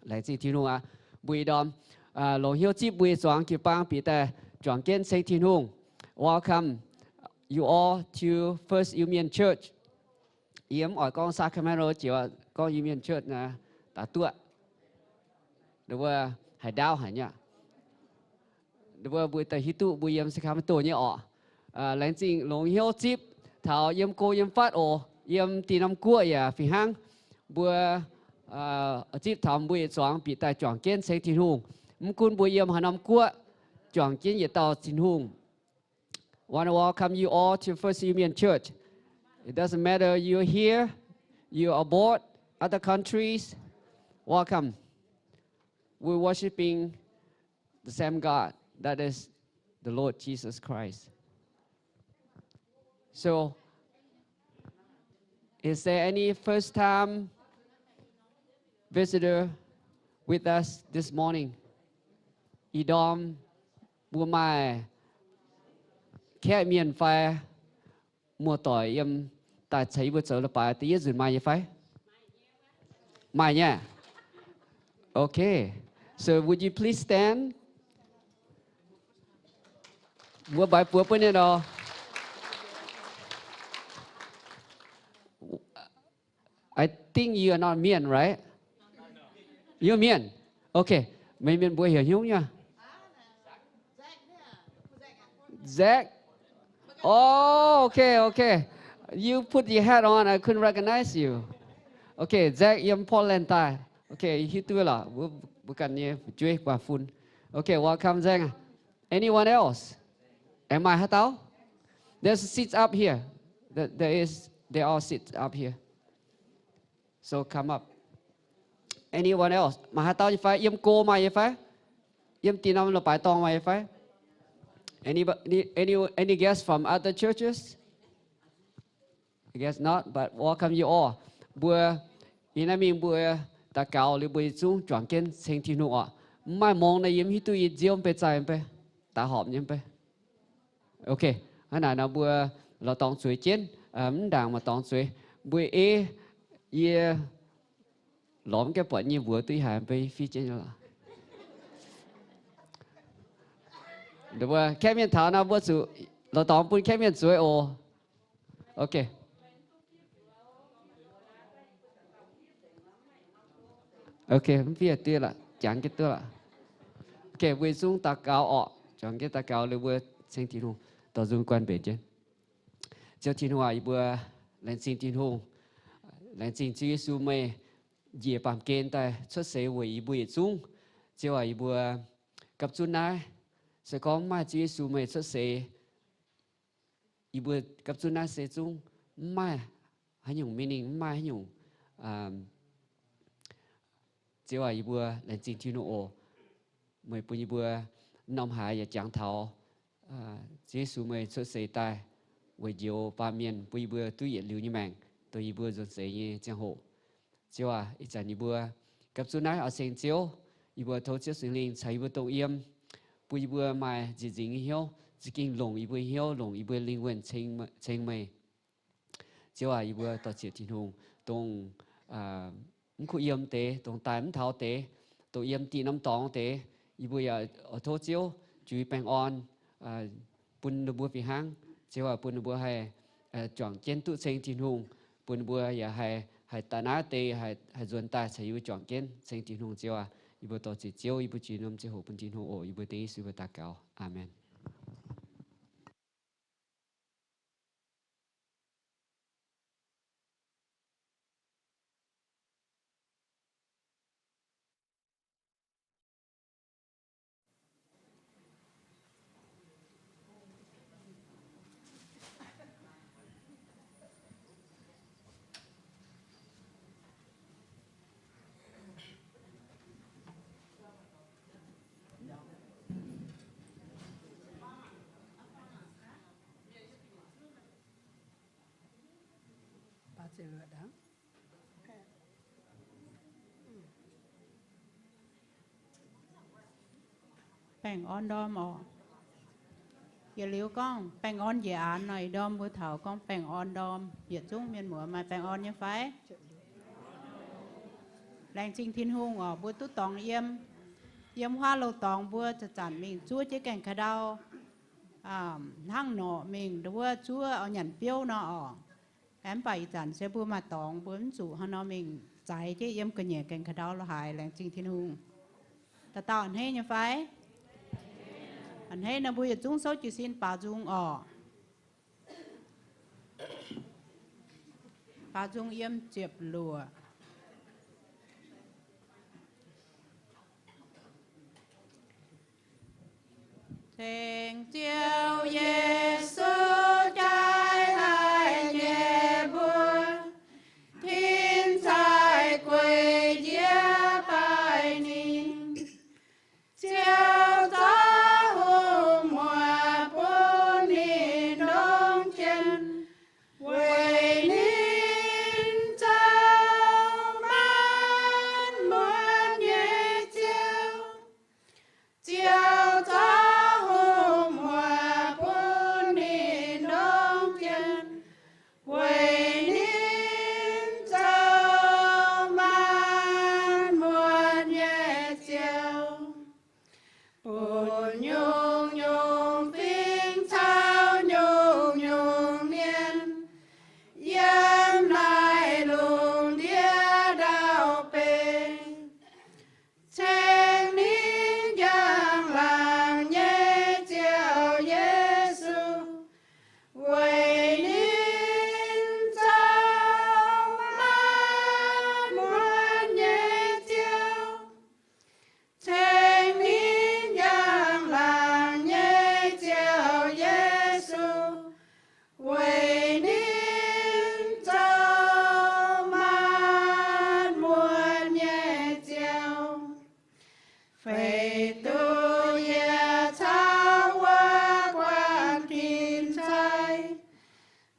Laengz zingh Tin-Hungh aqv. Mbuo ih ndorm longx hnyouv zipv mbuo nyei zuangx jiu-baang bieqc daaih juangc jienv ceng Tin-Hungh. Welcome you all to First Iu Mien Church. Yie mv oix gorngv Sacramento, jiex gorngv Iu Mien Church naaiv daaih duqv. Mbuo haaix ndaauv haic nyei. Mbuo mbuo daaih hiuv duqv mbuo yiem Sacramento nyei orqc. Laengz zingh longx hnyouv zipv taux yiem go yiem fatv oc, yiem Diuh Norm Guoqv yaac fih hnangv. Mbuo zipv taux mbuo yietc zuangx bieqc daaih juangc jienv ceng Tin-Hungh. Mv gunv mbuo yiem haaix norm guoqv, juangc jienv yietc dauh Tin-Hungh. Want to welcome you all to First Iu Mien Church. It doesn't matter you are here, you are abroad, other countries. Welcome. We're worshiping the same God, that is the Lord Jesus Christ. So, is there any first time visitor with us this morning? Ih ndorm mbuo maaih kaeqv mienh fai muoz-doic yiem daaih caux yie mbuo zoux leiz-baaix da'yietv nzunc maaih nyei fai? Maaih nyei. Okay. So would you please stand? Mbuo mbaix buoz bun ninh oc. I think you are not Mien, right? You Mien? Okay. Meih Mienh mbuox heuc hnyouv nyei. Zach. Oh, okay, okay. You put your hat on, I couldn't recognize you. Okay, Zach yiem Portland daaih. Okay, hiuv duqv lorqc, mbuo ganh nyei fu'jueiv guaax fun. Okay, welcome, Zach. Anyone else? Aengx maaih haaix dauh? There's a seat up here. There, there is, they all sit up here. So come up. Anyone else? Maaih haaix dauh nyei fai? Yiem go maaih nyei fai? Yiem dinh norm leiz-baaix dorngh maaih nyei fai? Any, any, any guests from other churches? I guess not, but welcome you all. Mbuo ih naaiv mingh mbuo daux gaux liuz mbuo yietc zungv juangc jienv ceng Tin-Hungh oc. Mv maaih mungz naaic yie mv hiuv duqv yie nziouv mv bei zaih mv bei, daaih horpc nyei mv bei. Okay, hnangv naaic nor mbuo lorz dorngx zueiz jienv, mv ndaangc maaih dorngx zueiz. Mbuo ei yie lorz mv gaengh buatc nyei mbuox duqv ih haic mv bei fiev jienv nyei lorqc. Mbuo kaeqv mienh taux nor mbuo zuqc lorz dorngx bun kaeqv mienh zueiz oc. Okay. Okay, mv fiev duqv lorqc, jangx jienv duqv lorqc. Okay, mbuo yietc zungv daux gaux orqc, juangc jienv daux gaux liuz mbuo ceng Tin-Hungh, dorh nzung guanh mbenc jienv. Ziouv Tin-Hungh aac, yie mbuo laengz zingh Tin-Hungh, laengz zingh Ziouv Yesu meih njiec baamh gen daaih cuotv seix weic yie mbuo yietc zungv. Ziouv aac, yie mbuo gapv zunv naaiv, se gorngv mv maaih Ziouv Yesu meih cuotv seix, yie mbuo gapv zunv naaiv se zungv mv maaih haaix nyungc meaning, mv maaih haaix nyungc. Ziouv aac, yie mbuo laengz zingh Tin-Hungh oc. Meih bun yie mbuo norm haaix yaac jangx taux Ziouv Yesu meih cuotv seix daaih weic njoux baamh mienh, bun yie mbuo duqv yietc liuz nyei maengc, dongh yie mbuo nzuonx seix nyei ziangh hoc. Ziouv aac, ih zanc yie mbuo gapv zunv naaiv oix ceng Ziouv, yie mbuo tov Ziouv Singx Lingh caux yie mbuo dongh yiem, bun yie mbuo maaih nzieqc nzingc nyei hnyouv, za'gengh longc yie mbuo nyei hnyouv, longc yie mbuo lingh wuonh ceng meih. Ziouv aac, yie mbuo dorh zieqc Tin-Hungh, dongh mv kuh yiem deix, dongh daaih mv taux deix, dongh yiem dinh norm dorngx deix, yie mbuo yaac oix tov Ziouv juix baengh orn bun ninh mbuo fih hnangv. Ziouv aac, bun ninh mbuo haih juangc jienv duqv ceng Tin-Hungh, bun ninh mbuo yaac haih, haih daaih naaiv deix haih nzuonx daaih caux yie mbuo juangc jienv ceng Tin-Hungh. Ziouv aac, yie mbuo dorh zieqc Ziouv, yie mbuo juix norm ziangh hoc bun Tin-Hungh oc. Yie mbuo dengv Yesu mbuo daux gaux. Aamen. Baengh orn ndorm oc. Yietc liuz gorngv baengh orn njiec aanx nor, ih ndorm mbuo taux gorngv baengh orn ndorm. Yietc zungv mienh muoz maaih baengh orn nyei fai? Laengz zingh Tin-Hungh oc, mbuo duqv dorngx yiem, yiem huaav loz-dorngx mbuo zanc-zanc mingh zuov jienv gaengh ka'ndau, hnangv norqc mingh wuov zuov oix nyanc biouv nor oc. Mv baac ih zanc se mbuo maaih dorngx, mbuo mv zuqc hnangv nor mingh zaiz jienv yiem ga'nyiec gaengh ka'ndau lorz haaix. Laengz zingh Tin-Hungh. Dauh dauh a'hneiv nyei fai? A'hneiv nor mbuo yietc zungv souv jiez sin baaux nzung oc. Baaux nzung yiem ziepc luoqc. Tengx Ziouv Yesu jaaix haic nyei mbuo, tin-sai gueic njiec baaix ninh. Ziouv zorqv hungh muoc bun ninh ndongc jienv, weic ninh zoux maanc muotc nyei Ziouv. Ziouv zorqv hungh muoc bun ninh ndongc jienv, weic ninh zoux maanc muotc nyei Ziouv. Bun nyungc-nyungc fingx caux nyungc-nyungc mienh yiem naaiv lungh ndiev ndau benx ceng ninh njang-laangc nyei Ziouv Yesu, weic ninh zoux maanc muotc nyei Ziouv. Ceng ninh njang-laangc nyei Ziouv Yesu, weic ninh zoux maanc muotc nyei Ziouv. Feix duqv yie caux wuov guanh tin-sai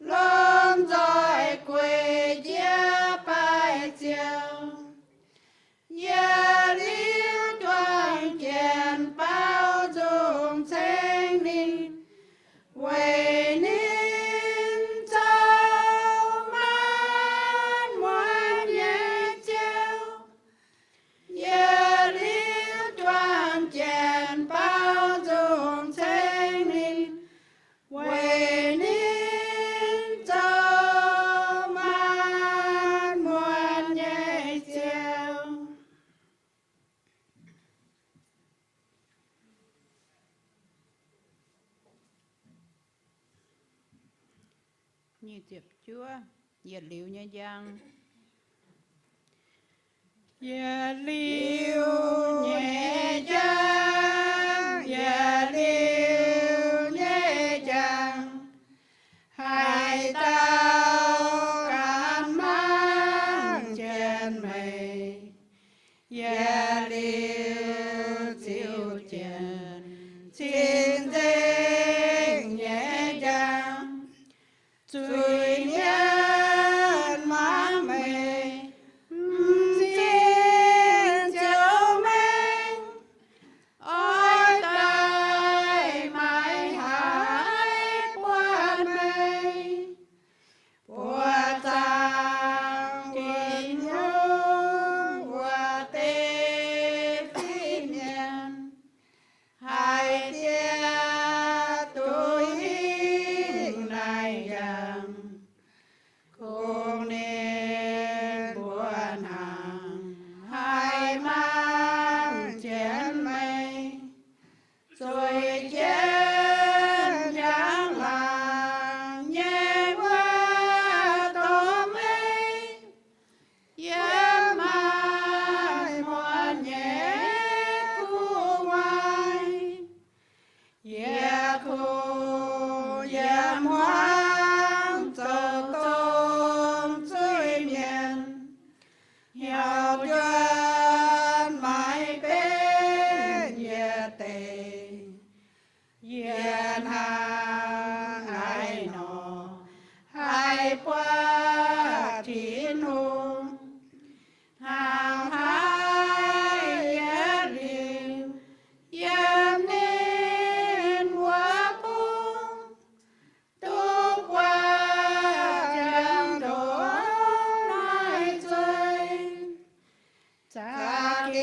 lomh nzoih gueic njiec baaix Ziouv. Yie liuz juang jienv baaux nzung ceng ninh, weic ninh zoux maanc muotc nyei Ziouv. Yie liuz juang jienv baaux nzung ceng ninh, weic ninh zoux maanc muotc nyei Ziouv. Nyic ziepc juov, yietc liuz nyei njang. Yietc liuz nyei njang, yietc liuz nyei njang, haaix dauh ganh mangc jienv meih, yietc liuz ziux jienv cing-nzengc nyei njang. Zuiz-mienh mangc meih, m'zing ziouc mengh, oix daaih maaiz haaix buatc meih. Buoqc zaangc Tin-Hungh wuov deix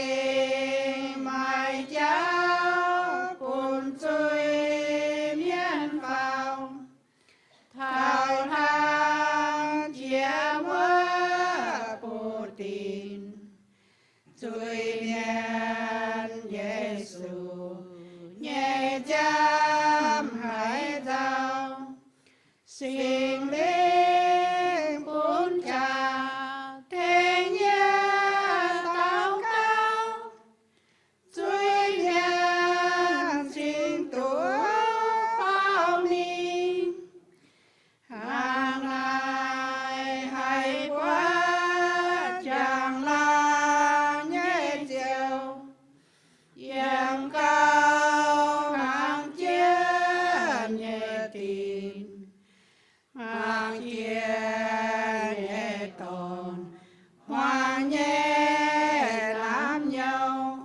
Za'gengh maaih jauv bun zuiz-mienv faaux, taux hnangv jiex wuov buoz-dinc. Zuiz-mienv Yesu nyei nziaamv haiz nzauh, Singx Lingh bun jaax tengx yie daux gaux, zuiz-mienv cingx duqv faaux mingh. Hnangv naaic haih buatc njang-laangc nyei Ziouv, yiem gauh hnangv jienv nyei dinc, hnangv jienv nyei dorn, hmuangx nyei naamv nyouz,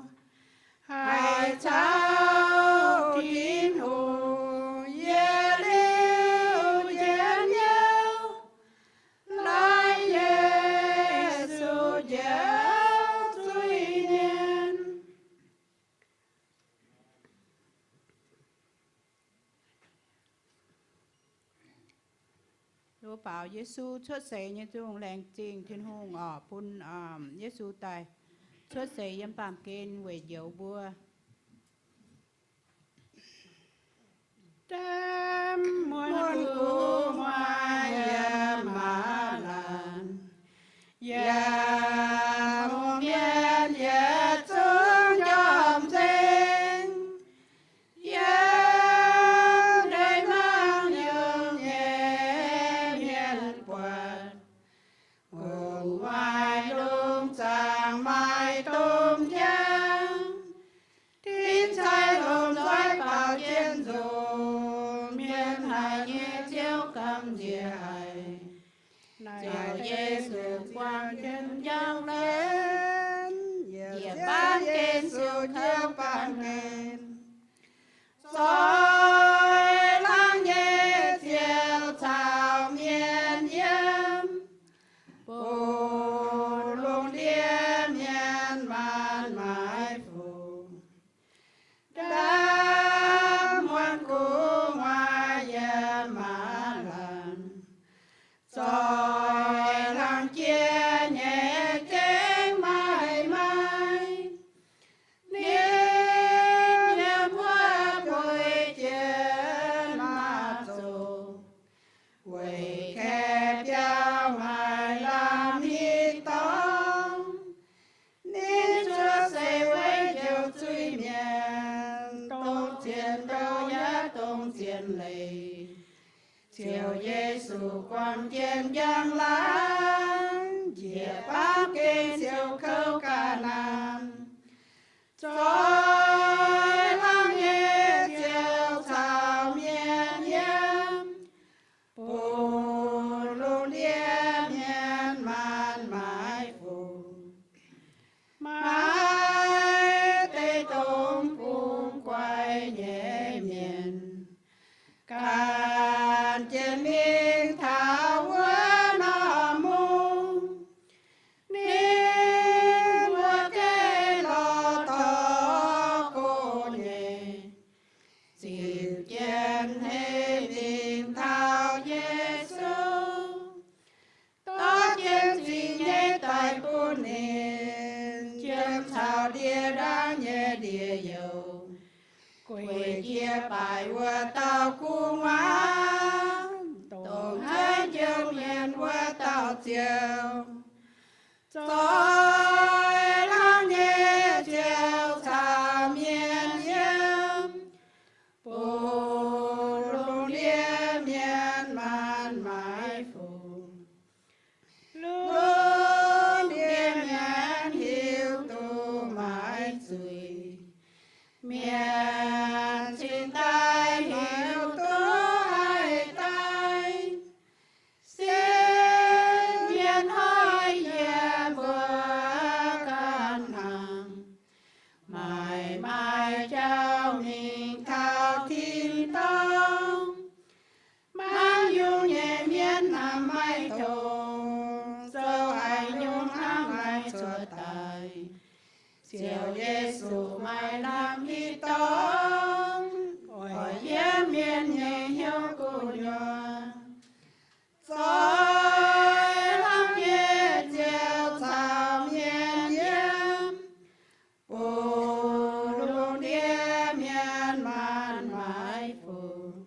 haih caux Tin-Hungh yietc liuz njien-youh. Laaix Yesu njoux zuiz-mienh. Loz-baaux Yesu cuotv seix nyei zungh, laengz zingh Tin-Hungh oc, bun Yesu daaih cuotv seix yiem baamh gen weic njoux mbuo. Muonh gu'nguaaz yiem maaz laanh, yiem mienh yietc zungv njormh nzengc, yiem ndeic-maengx yungh nyei mienh buatc, gu'nguaaz lungh zaangc maaih domh njang, tin-sai lomh nzoih baaux jienv nzunc, mienh haic nyei Ziouv gamh nziex haic. Ziouv Yesu guangc jienv njang-laangc, yietc baamh gen siou kouv baamh gen, zoih hlang nyei Ziouv caux mienh yiem, bun lungh ndiev mienh maanc maaiz fungc. Ndaamv muonh gu'nguaaz yiem maaz laanh, zoih hlang jiex nyei gengh maaih maaiz. Ninh yiem wuov bueix jienv maaz-zoh, weic kaeqv biauv maaih lamh hitv dorngx. Ninh cuotv seix weic njoux zuiz-mienh, dongh zien ndouv yaac dongh zien leiz. Ziouv Yesu guangc jienv njang-laangc, njiec baamh gen siou kouv ga'naanh. Zoih hlang nyei Ziouv caux mienh yiem, bun lungh ndiev mienh maanc maaiz fungc. Maaih deix dongh bungx guai nyei mienh, gan jienv mingh taux wuov norm mungv. Ninh mbuo gengh lorz dorh go nyei, ziouc jienv hneiv mingh taux Yesu, dorh jienv zingh nyei daic bun ninh, jiem caux ndie ndaangv nyei ndie-youh, gueic jiex baaic wuov dauh gu'nguaaz, dongh haiv njoux mienh wuov dauh Ziouv. Zoih hlang nyei Ziouv caux mienh yiem, bun lungh ndiev mienh maanc maaiz fungc. Lungh ndiev mienh hiuv duqv maiv zuiz, mienh cingx daaih hiuv duqv haih daiv. Sin mienh hnoi yiem mbuo ganh hnaangx, maaih maaih jauv mingh taux tin-dorngh. Maiv yungh nyei mienv hnamv maiv tong, zoux haaix nyungc hnangv maiv cuotv daaih. Ziouv Yesu maaih lamh hitv dorngx, oix yiem mienh nyei hnyouv gu'nyuoz, zoih hlangv nyei Ziouv caux mienh yiem, bun lungh ndiev mienh maanc maaiz fungx.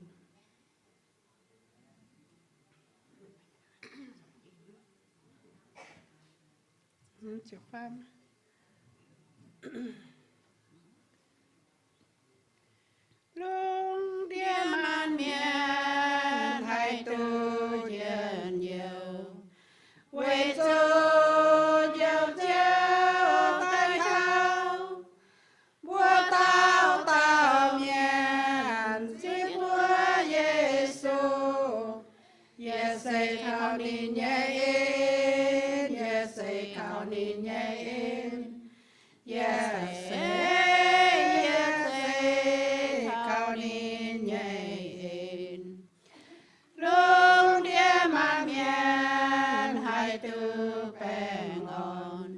Lungh ndiev maanc mienh haih duqv njien-youh, weic zuqc Njoux Ziouv daaih taux. Mbuo dauh dauh mienh zipv mbuo Yesu, yaac se kaux ninh nyei en, yaac se kaux ninh nyei en, yaac se, yaac se kaux ninh nyei en. Lungh ndiev maanc mienh haih duqv baengh orn.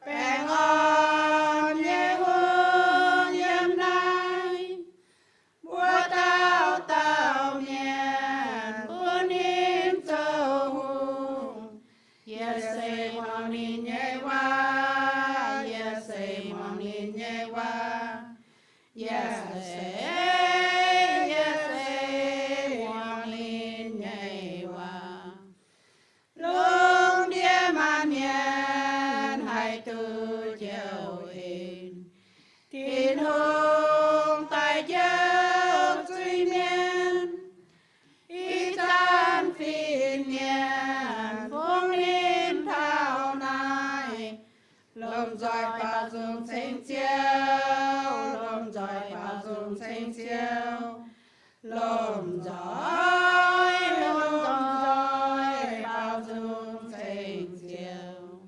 Baengh orn nyei hungh yiem naaiv, mbuo dauh dauh mienh bun ninh zoux hungh. Yaac se muangx ninh nyei waac, yaac se muangx ninh nyei waac, yaac se, yaac se muangx ninh nyei waac. Lungh ndiev maanc mienh haih duqv njoux en. Tin-Hungh daaih njoux zuiz-mienh, ih zanc fin-mienh fungx ninh taux naaiv. Lomh nzoih baaux nzung ceng Ziouv, lomh nzoih baaux nzung ceng Ziouv, lomh nzoih, lomh nzoih baaux nzung ceng Ziouv.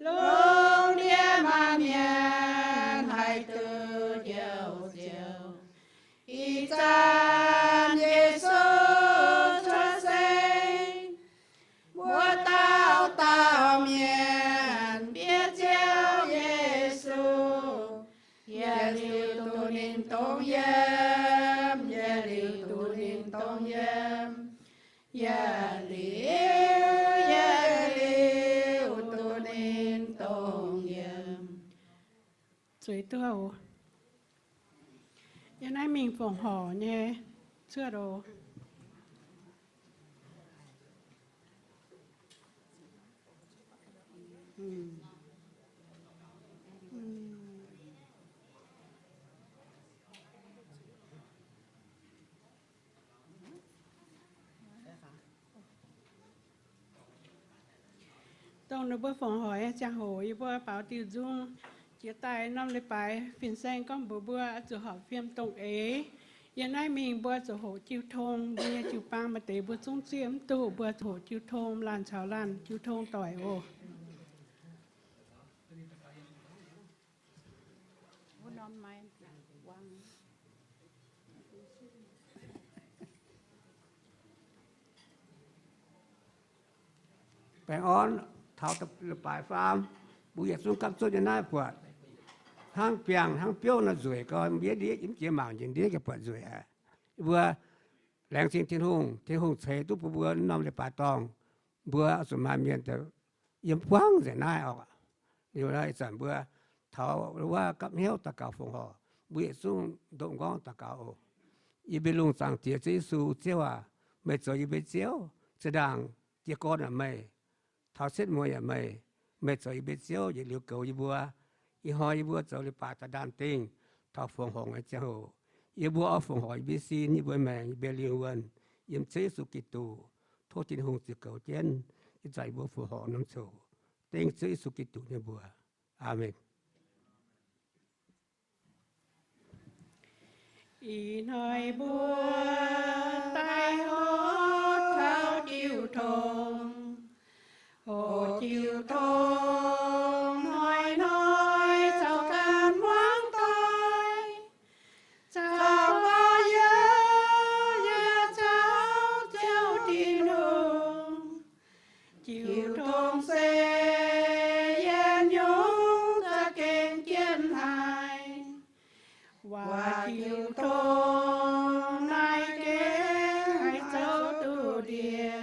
Lungh ndiev maanc mienh haih duqv njoux Ziouv. Ih zanc Yesu cuotv seix, mbuo dauh dauh mienh bieqc Ziouv Yesu, yietc liuz duqv ninh dongh yiem, yietc liuz duqv ninh dongh yiem, yietc liuz, yietc liuz duqv ninh dongh yiem. Zueiz duqv oc. Yiem naaiv mingh fongc horc nyei cuotv oc. Dongh ninh mbuo fongc horc nyei ziangh hoc, yie mbuo baaux diuh nzung jiex daaih norm leiz-baaix fin-saeng gorngv mbuox mbuo oix zuqc horpc fiem dongh eix. Yiem naaiv mingh mbuo zuqc hoqc jiu tong, mbuo nyei jiu-baang maaih deix mbuo zungv zieqv mv duqv, mbuo zuqc hoqc jiu tong, laanh caux laanh jiu tong doic oc. Baengh orn taux leiz-baaix faam, mbuo yietc zungv gapv zuqv nyei naaiv buatc hnangv biangh hnangv biouv nor nzueic gau, mbienv ndiev mv jiex mangc njiec ndiev gauh buatc nzueic aqv. Mbuo laengz zingh Tin-Hungh, Tin-Hungh ceix duqv bun mbuo norm leiz-baaix dorngh, mbuo zuqc maaih mienh yiem buangv nzengc naaiv oc. Liuz ih zanc mbuo taux wuov gapv hnyouv daux gaux fongc horc, mbuo yietc zungv ndoqv m'nqorngv daux gaux oc. Yie mbuo lungh zaangc Diex Ziouv Yesu, Ziouv aac, meih zoux yie mbuo Ziouv, zinh ndaangc jiez gorn yaac meih, taux setv mueiz yaac meih, meih zoux yie mbuo Ziouv yietc liuz goux yie mbuo. Ih hnoi yie mbuo zoux leiz-baaix daaih ndaam-dingh taux fongc horc nyei ziangh hoc, yie mbuo oix fongc horc yie mbuo sin, yie mbuo maengc, yie mbuo lingh wuonh, yiem Ziouv Yesu Giduc. Tov Tin-Hungh ziux goux jienv ih zanc yie mbuo fongc horc norm coc, dengv Ziouv Yesu Giduc nyei mbuox. Aamen. Ih hnoi mbuo daaih hoqc taux jiu tong, hoqc jiu tong hnoi-hnoi caux ganh muangx doic, caux Gorx-Youz yaac caux Ziouv Tin-Hungh. Jiu tong se yietc nyungc za'gengh Waac jiu tong naaiv gengh haih zoux duqv ndie,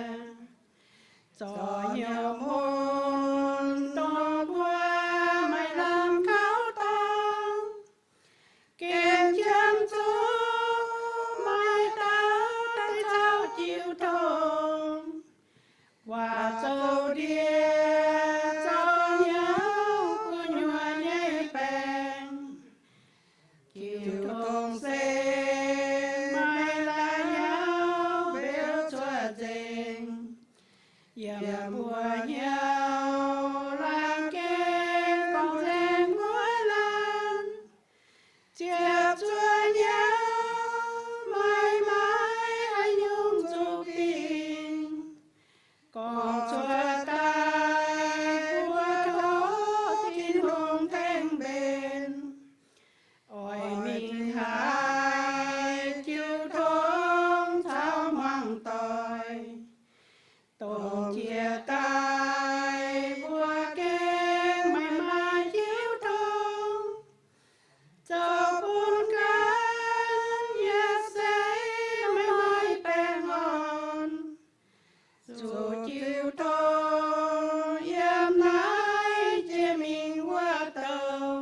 zorc hnyouv mun dongh mbuo maaih lamh kaux dorngx, gengh qiemx zuqc maaih dauh daaih caux jiu tong. Waac zoux ndie zoux hnyouv gu'nyuoz nyei baengc, jiu tong se maaih la'nyauv mbeux cuotv nzengc. Yiem mbuo hnyouv laangz gengh gorngv nzengc mbuo laanh, ziepc zuoqv hnyouv maaih maiv haaix nyungc zuqc dingc. Gorngv cuotv daaih mbuo tov Tin-Hungh tengx mbenc, oix mingh haiz jiu tong caux hmuangx doic. Dongh jiex daaih mbuo gengh maiv maaih jiu tong, zoux bun ganh yaac se maiv maaih baengh orn. Zuqc jiu tong yiem naaiv jiex mingh wuov douh.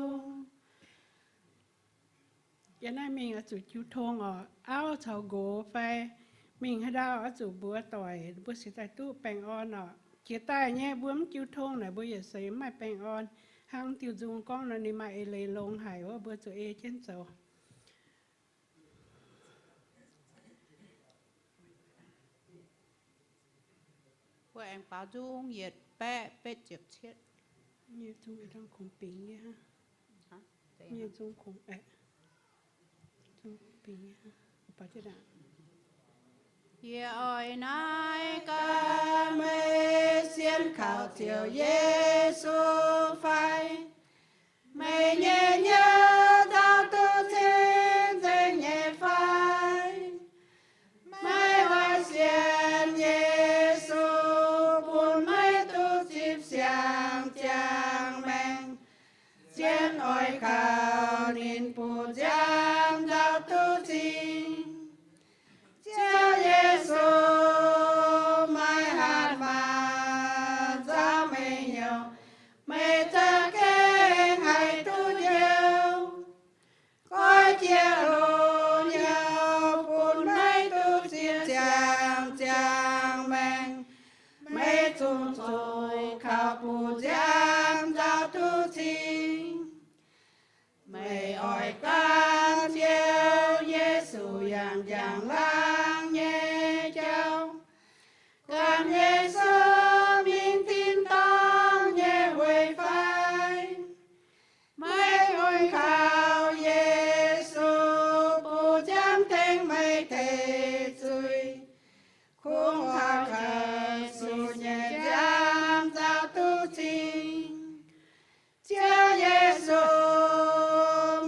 Yiem naaiv mingh oix zuqc jiu tong oc. Auv caux nqox fai mingh haaix ndau oix zuqc mbuox doic, mbuo se daaih duqv baengh orn oc. Jiex daaih nyei mbuo mv jiu tong naaic, mbuo yaac se mv maaih baengh orn. Hnangv diuh nzung gorngv nor, ninh maaih eix leiz longx haic wuov, mbuo zuqc ei jienv zoux. Mbuo aengx baaux nzung yietc baeqv betv ziepc cietv. Nyei nzung kungx bingx nyei. Nyei nzung kungx, nzung bingx nyei. Yie oix naaiv gaax meih sienx kaux Ziouv Yesu fai? Meih nyei hnyouv nzauh duqv cing nzengc nyei fai? Meih oix sienx Yesu bun meih duqv zipv siang-ziangh maengc, zien oix kaux ninh buoz-nziaamv nzauh duqv cing. Ziouv Yesu, meih hatc maaz nzauh meih hnyouv, meih za'gengh haih duqv njoux. Goiv jiex loz-hnyouv bun meih duqv zipv siang-ziangh maengc, meih zungv zuqc kaux buoz-nziaamv nzauh duqv cing. Meih oix gan Ziouv Yesu yangh njang-laangc nyei jauv, gan Yesu mingh tin-dorngh nyei wuic fai? Meih kungx kaux Yesu buoz-nziaamv tengx meih teix zuiz, kungx kaux Yesu nyei nziaamv nzauh duqv cing. Ziouv Yesu,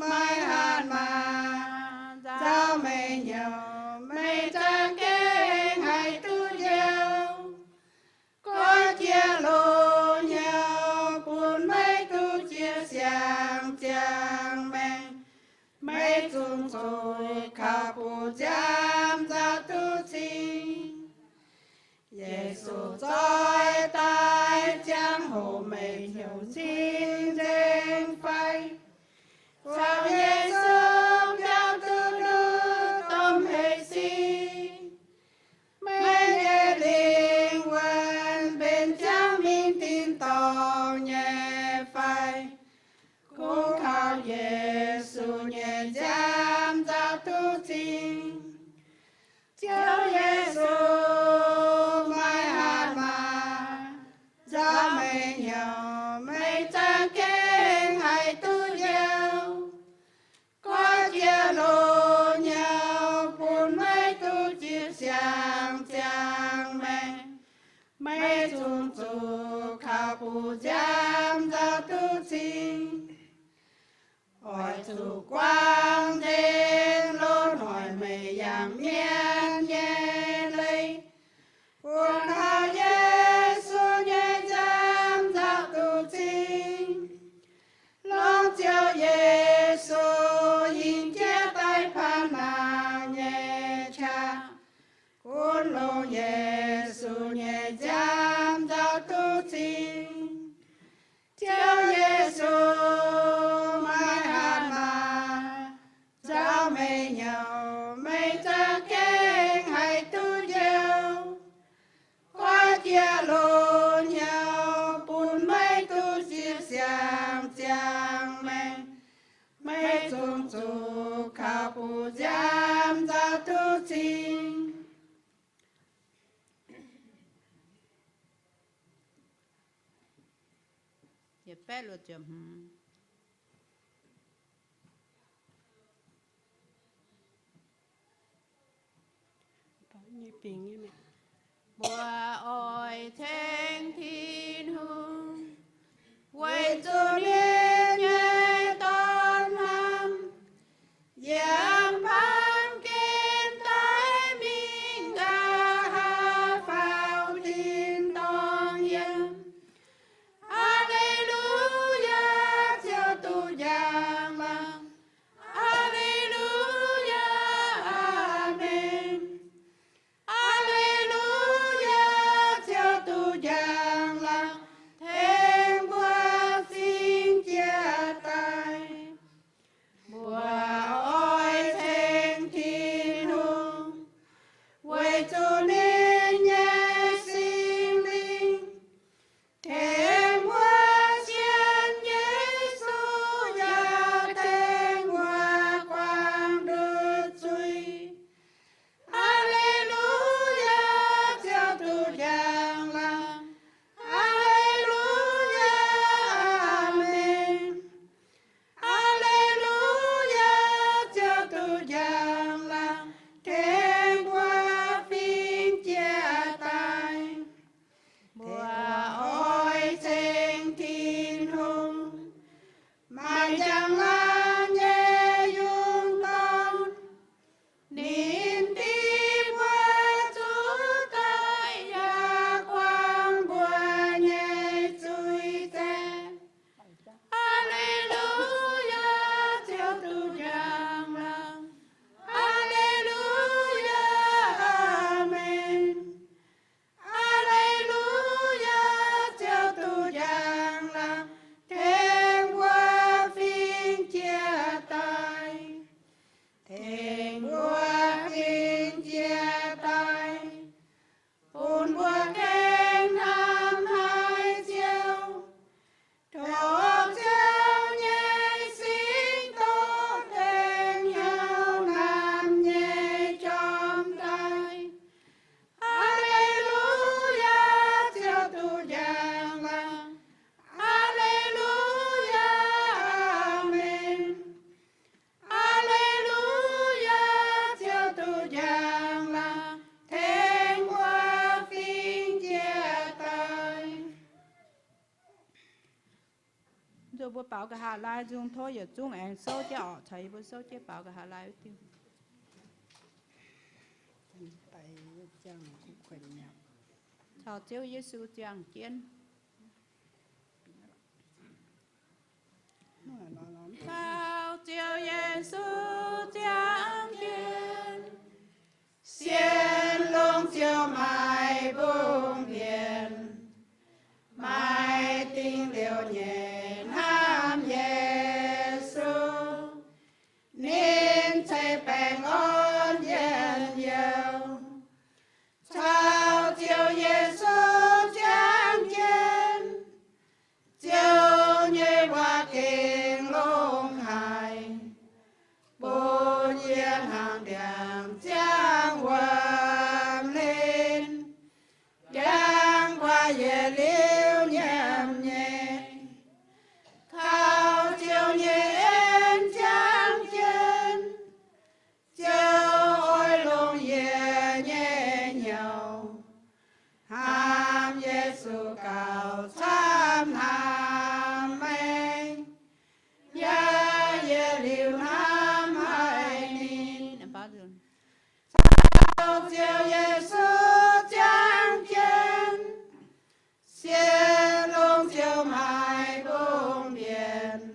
meih hatc maaz nzauh meih hnyouv, meih za'gengh haih duqv njoux. Goiv jiex loz-hnyouv bun meih duqv zipv siang-ziangh maengc, meih zungv zuqc kaux buoz-nziaamv nzauh duqv cing. Yesu zoih daaih ziangh hoc meih hnyouv cing nzengc fai? Caux Yesu biaux duqv nduqc domh hleix sic, meih nyei lingh wuonh benx ziangh mingh tin-dorngh nyei fai? Kungx kaux Yesu nyei nziaamv nzauh duqv cing. Ziouv Yesu, meih hatc maaz nzauh meih hnyouv, meih za'gengh haih duqv njoux. Goiv jiex loz-hnyouv bun meih duqv zipv siang-ziangh maengc, meih zungv zuqc kaux buoz-nziaamv nzauh duqv cing. Oix zuqc guangc nzengc loz-hnoi meih yangh mienh nyei leiz, bun kaux Yesu nyei nziaamv nzauh duqv cing. Longc Ziouv Yesu hingh baeqv luoqc ziepc hmz. Mbuo oix ceng Tin-Hungh, weic zuqc ninh nyei dorn hnamv yiem baamh gen daaih mingh, nqa'haav faaux tin-dorngh yiem. Aa^le^lu^yaa, ziouc duqv njang-laangc. Aa^le^lu^yaa, aamen. Aa^le^lu^yaa, ziouc duqv njang-laangc tengx mbuo singx jiex daaih. Mbuo oix ceng Tin-Hungh, weic zuqc ninh nyei Singx Lingh tengx mbuo sienx Yesu, yaac tengx mbuo guangc nduqc zuiz. Aa^le^lu^yaa, ziouc duqv njang-laangc. Aa^le^lu^yaa, aamen. Aa^le^lu^yaa, ziouc duqv njang-laangc tengx mbuo fingx jiex daaih. Mbuo oix ceng Tin-Hungh, maaih njang-laangc nyei yungz dorn. Ninh diev mbuo zuqc doic, yaac guangc mbuo nyei zuiz zaeng. Aa^le^lu^yaa, ziouc duqv njang-laangc. Aa^le^lu^yaa, aamen. Aa^le^lu^yaa, ziouc duqv njang-laangc tengx mbuo fingx jiex daaih. Tengx mbuo fingx jiex daaih, bun mbuo gengh hnamv haic Ziouv. Tov Ziouv nyei Singx Doz gengh hnyouv naamh nyei jorm daaih. Aa^le^lu^yaa, Ziouv duqv njang-laangc. Aa^le^lu^yaa, aamen. Aa^le^lu^yaa, Ziouv duqv njang-laangc tengx mbuo fingx jiex daaih. Nzunc mbuo baaux nqa'haav laai nzung tov yietc zungv aengx souv jienv orqc, caux yie mbuo souv jienv baaux nqa'haav laai wuov diuh. Caux Ziouv Yesu ziangh jienv. Caux Ziouv Yesu ziangh jienv, sienx longx Ziouv maaih mbungh mienh, maaih dingc liouc nyei hnamv Yesu. Ninh ceix baengh orn njien-youh, caux Ziouv Yesu ziangh jienv, Ziouv nyei waac gengh longx haic, bun yie hnangv ndiangx-ziangx wuom hlen, ndiangx-guaax yietc liuz nyiemc nyei. Kaux Ziouv nyei en ziangh jienv, Ziouv oix longc yie nyei hnyouv hnamv Yesu gauh camv hnamv meih, yaac yietc liuz hnamv haic ninh. Caux Ziouv Yesu ziangh jienv, sienx longx Ziouv maaih mbungh mienh,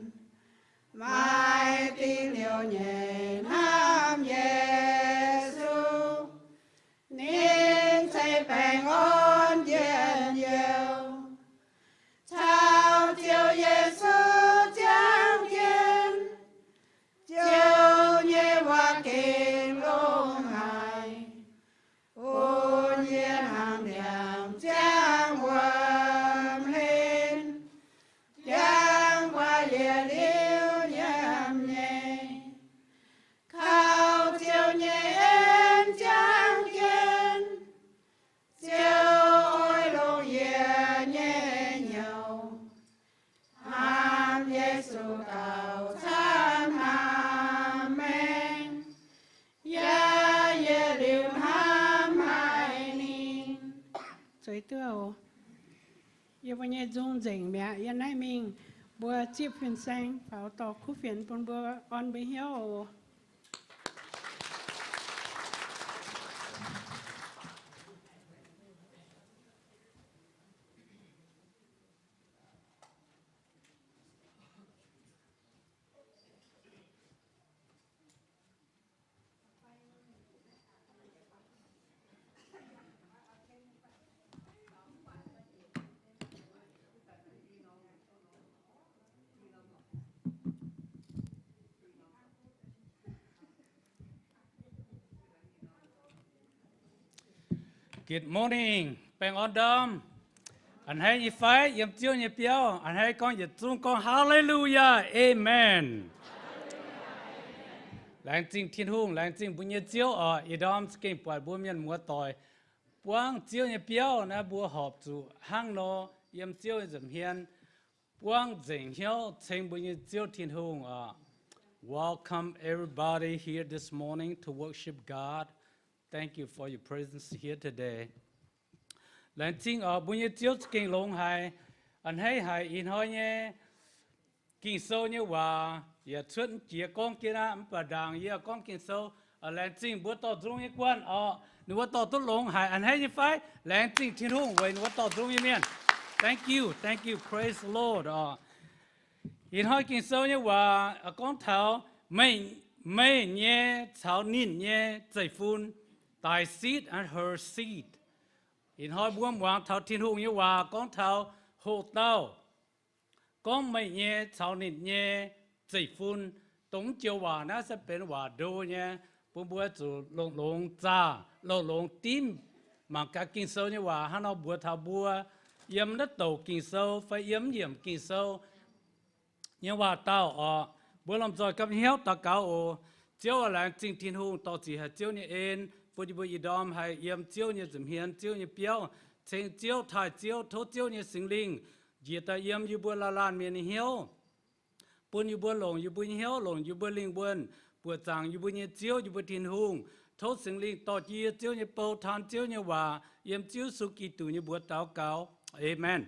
maaih dingc liouc nyei hnamv Yesu. Ninh ceix baengh orn njien-youh, caux Ziouv Yesu ziangh jienv, Ziouv nyei waac gengh longx haic, bun yie hnangv ndiangx-ziangx wuom hlen, ndiangx-guaax yietc liuz nyiemc nyei. Mbuo nyei nzung nzengc mi'aqv. Yiem naaiv mingh mbuo zipv fin-saeng faaux dorh kuv fienx bun mbuo orn mbuo hnyouv oc. Good morning, baengh orn ndorm. A'hneiv nyei fai? Yiem Ziouv nyei biauv a'hneiv gorngv yietc zungv gorngv Hallelujah, Amen. Laengz zingh Tin-Hungh, laengz zingh mbuo nyei Ziouv oc. Ih ndorm za'gengh buatc mbuo mienh muoz-doic buangv Ziouv nyei biauv naaiv, mbuo horpc zuqc hnangv nor yiem Ziouv nyei nza'hmien buangv nzengc hnyouv ceng mbuo nyei Ziouv Tin-Hungh oc. Welcome everybody here this morning to worship God. Thank you for your presence here today. Laengz zingh oc, mbuo nyei Ziouv za'gengh longx haic. A'hneiv haic ih hnoi nyei Ging-Sou nyei waac yaac cuotv mv jiex gorngv jienv aqv, mv baac ndaangc yie gorngv Ging-Sou, laengz zingh mbuo dorh nzung nyei guanh oc. Ninh mbuo dorh duqv longx haic. A'hneiv nyei fai? Laengz zingh Tin-Hungh weic ninh mbuo dorh nzung nyei mienh. Thank you, thank you, praise the Lord oc. Ih hnoi Ging-Sou nyei waac gorngv taux meih, meih nyei caux ninh nyei zeiv-fun, thy seed and her seed. Ih hnoi mbuo muangx taux Tin-Hungh nyei waac gorngv taux hoqc dauh gorngv meih nyei caux ninh nyei zeiv-fun. Dongh mv joux waac naaiv se benx waac ndo nyei, bun mbuo zuqc longx-longx zaah, longx-longx dimv mangc gaax Ging-Sou nyei waac hnangv nor mbuox taux mbuo yiem naaiv douc Ging-Sou fai yiem yiemc Ging-Sou nyei waac-dauh oc. Mbuo lomh nzoih gapv hnyouv daux gaux oc. Ziouv aac, laengz zingh Tin-Hungh dorh ziqc haic Ziouv nyei en bun yie mbuo ih ndorm haih yiem Ziouv nyei nza'hmien, Ziouv nyei biauv, ceng Ziouv, taaih Ziouv. Tov Ziouv nyei Singx Lingh njiec daaih yiem yie mbuo laanh laanh mienh nyei hnyouv, bun yie mbuo longc yie mbuo nyei hnyouv, longc yie mbuo lingh wuonh buoqc zaangc yie mbuo nyei Ziouv, yie mbuo Tin-Hungh. Tov Singx Lingh dorh jienv yie Ziouv nyei bou, taan Ziouv nyei waac, yiem Ziouv Yesu Giduc nyei mbuox daux gaux. Aamen.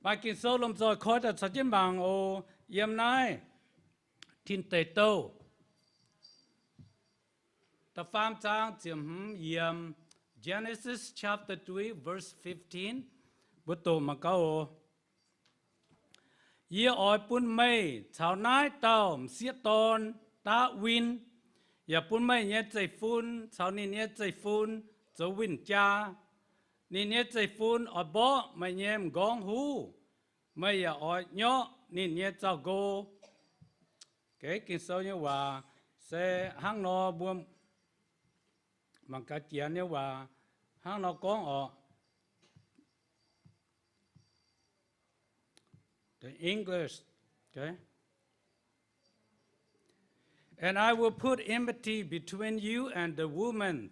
Maaih Ging-Sou lomh nzoih koi daaih caux jienv mangc oc. Yiem naaiv Tin Deic Douh da'faam zaang ziepc hmz yiemc, Genesis chapter three, verse fifteen. Mbuo doqc mangc gaax oc. Yie oix bun meih caux naaiv dauh m'sieqv dorn daav win, yaac bun meih nyei zeiv-fun caux ninh nyei zeiv-fun zoux win-jaa. Ninh nyei zeiv-fun oix mborqv meih nyei m'nqorngv huv, meih yaac oix nyorqv ninh nyei zaux-nqo. Geh Ging-Sou nyei waac se hnangv nor mbuo mangc gaax Janx nyei waac hnangv nor gorngv oc. The English, okay? And I will put enmity between you and the woman,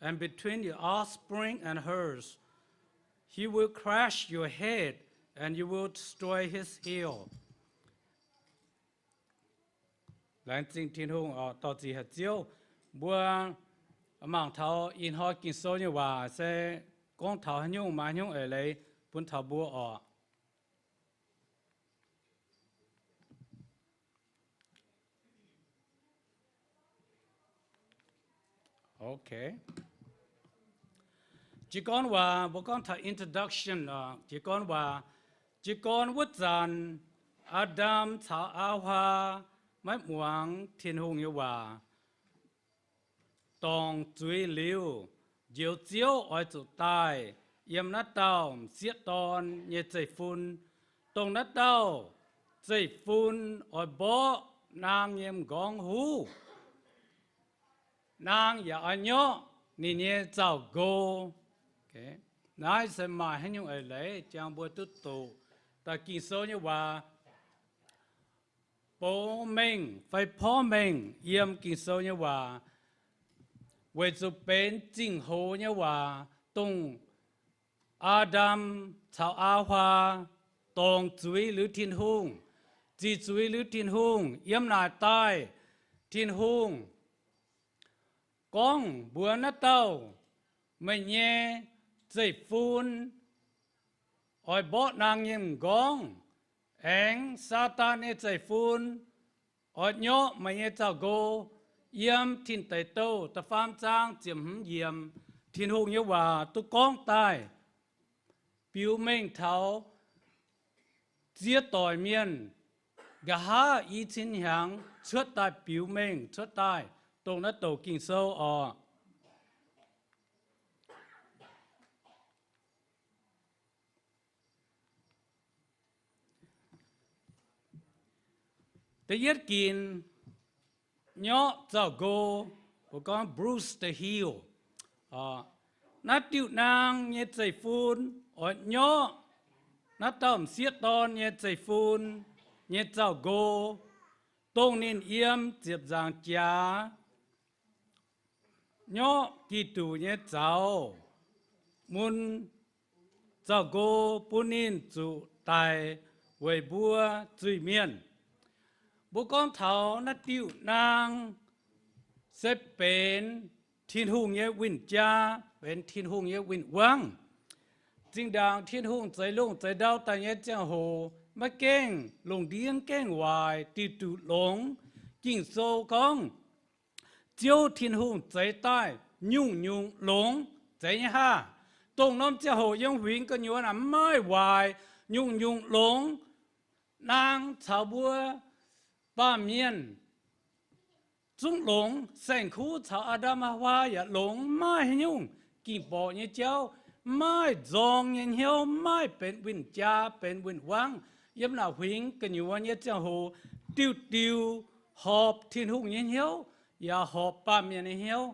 and between your offspring and hers. He will crush your head, and you will destroy his heel. Laengz zingh Tin-Hungh oc, dorh ziqc haic Ziouv. Mbuo mangc taux ih hnoi Ging-Sou nyei waac se gorngv taux haaix nyungc maaih haaix nyungc eix leiz bun taux mbuo oc. Okay. Jiez gorn waac, mbuo gorngv taux introduction oc. Jiez gorn waac, jiez gorn wuov zanc, Aa^ndam caux Aa^waa maiv muangx Tin-Hungh nyei waac. Dorngc zuiz liuz, Njoux Ziouv oix zuqc daaih yiem naaiv dauh m'sieqv dorn nyei zeiv-fun. Dongh naaiv dauh zeiv-fun oix mborqv naang nyei m'nqorngv huv. Naang yaac oix nyorqv ninh nyei zaux-nqo. Naaiv se maaih haaix nyungc eix leiz jangx mbuo duqv doqc daaih Ging-Sou nyei waac, bou mengh fai porv mengh yiem Ging-Sou nyei waac, weic zuqc benx zingh hoz nyei waac, dongh Aa^ndam caux Aa^waa dorngc zuiz liuz Tin-Hungh, ziqc zuiz liuz Tin-Hungh, yiem naaic daaih Tin-Hungh gorngv mbuox naaiv dauh, meih nyei zeiv-fun oix mborqv naang nyei m'nqorngv, aengx Saadaan nyei zeiv-fun oix nyorqv meih nyei zaux-nqo. Yiem Tin Deic Douh da'faam zaang ziepc hmz yiemc, Tin-Hungh nyei waac duqv gorngv daaih biux mengh taux ziex doic mienh, nqa'haav i cin hnyangx cuotv daaih biux mengh cuotv daaih, dongh naaiv douc Ging-Sou oc. Da'yietv ginc, nyorqv zaux-nqo, mbuo gorngv bruise the heel. Naaiv diuh naang nyei zeiv-fun oix nyorqv naaiv dauh m'sieqv dorn nyei zeiv-fun nyei zaux-nqo, dongh ninh yiem ziepc nzaangc jaax nyorqv Giduc nyei zaux, mun zaux-nqo bun ninh zuqc daic weic mbuo zuiz-mienh. Mbuo gorngv taux naaiv diuh naang se benx Tin-Hungh nyei win-jaa, benx Tin-Hungh nyei win-wangv. Zinh ndaangc Tin-Hungh zeix lungh zeix ndau daaih nyei ziangh hoc, maiv gaengh lungh ndiev gaengh waaic, diuc diuc longx. Ging-Sou gorngv, Ziouv Tin-Hungh zeix daaih nyungc-nyungc longx. Zeiz nyei haah? Dongh norm ziangh hoc yiem huingx gu'nyuoz naaic mv maaih waaic, nyungc-nyungc longx. Naang caux mbuo baamh mienh zungv longx, saeng-kuv caux Aa^ndam Haawaa yaac longx, mv maaih haaix nyungc ging-borqc nyei jauv, mv maaih nzorng nyei hnyouv, mv maaih benx win-jaa benx win-wangv. Yiem naaic huingx gu'nyuoz nyei ziangh hoc, diuh diuh horpc Tin-Hungh nyei hnyouv yaac horpc baamh mienh nyei hnyouv.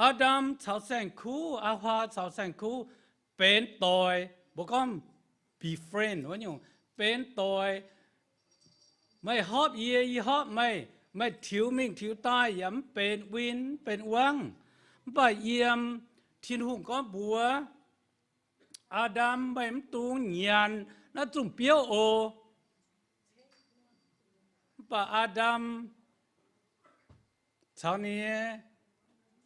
Aa^ndam caux saeng-kuv, Aa^hawaa caux saeng-kuv benx doic, mbuo gorngv be friend wuov nyungc, benx doic. Meih hopv yie, yie hopv meih, meih tiux mingh tiux daaih yaac mv benx win, mv benx wangv. Mv baac yiem Tin-Hungh gorngv mbuox Aa^ndam, meih mv dungx nyanc naaiv zungh biouv oc. Mv baac Aa^ndam caux ninh nyei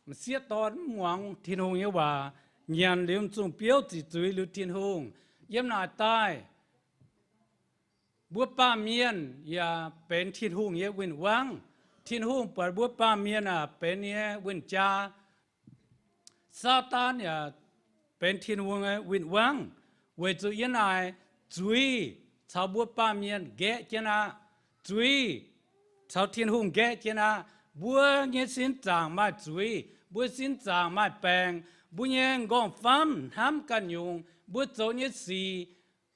m'sieqv dorn mv muangx Tin-Hungh nyei waac, nyanc liuz zungh biouv ziqc zuiz liuz Tin-Hungh. Yiem naaic daaih, mbuo baamh mienh yaac benx Tin-Hungh nyei win-wangv. Tin-Hungh buatc mbuo baamh mienh aah, benx nyei win-jaa. Saadaan yaac benx Tin-Hungh nyei win-wangv, weic zuqc yiem naaic zuiz caux mbuo baamh mienh nqaeqv jienv aqv. Zuiz caux Tin-Hungh nqaeqv jienv aqv. Mbuo nyei sin zaangc maaih zuiz, mbuo sin zaangc maaih baengc, mbuo nyei m'nqorngv-famv hnamv ganh nyungc, mbuo zoux nyei sic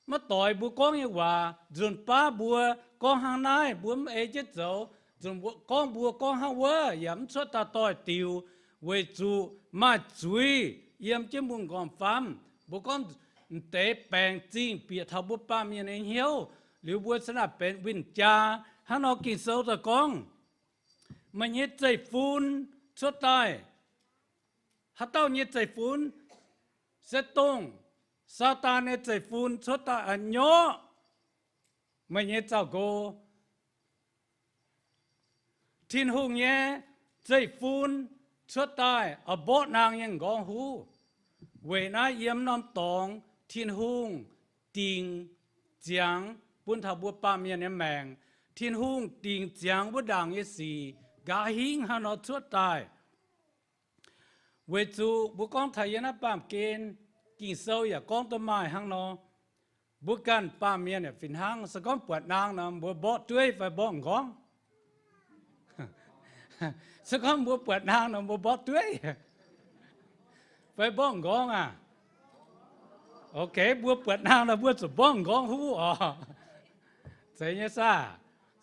maiv doix mbuo gorngv nyei waac, nzunc baav mbuo gorngv hnangv naaiv mbuo mv ei jienv zoux, nzunc gorngv mbuo gorngv hnangv wuov yaac mv cuotv daaih doix-diuc, weic zuqc maaih zuiz yiem jienv mbuo m'nqorngv-famv. Mbuo gorngv m'deix baengc zingh bieqc taux mbuo baamh mienh nyei hnyouv, liuz mbuo se naaic benx win-jaa. Hnangv nor Ging-Sou daaih gorngv, meih nyei zeiv-fun cuotv daaih, haaix dauh nyei zeiv-fun? Se dongh Saadaan nyei zeiv-fun cuotv daaih a'nyorqv meih nyei zaux-nqo. Tin-Hungh nyei zeiv-fun cuotv daaih a'mborqv naang nyei m'nqorngv huv. Weic naaiv yiem norm dorngx Tin-Hungh dingc ziangx bun taux mbuo baamh mienh nyei maengc. Tin-Hungh dingc ziangx wuov ndaangc nyei sic nqa'haav hingv hnangv nor cuotv daaih. Weic zuqc mbuo gorngv taux yiem naaiv baamh gen, Ging-Sou yaac gorngv duqv maaih hnangv nor. Mbuo ganh baamh mienh yaac fih hnangv, se gorngv buatc naang nor mbuo mborqv dueiv fai mborqv m'nqorngv? Se gorngv mbuo buatc naang nor mbuo mborqv dueiv fai mborqv m'nqorngv aac? Ok, mbuo buatc naang nor mbuo zuqc mborqv m'nqorngv huv oc. Zeiz nyei saah?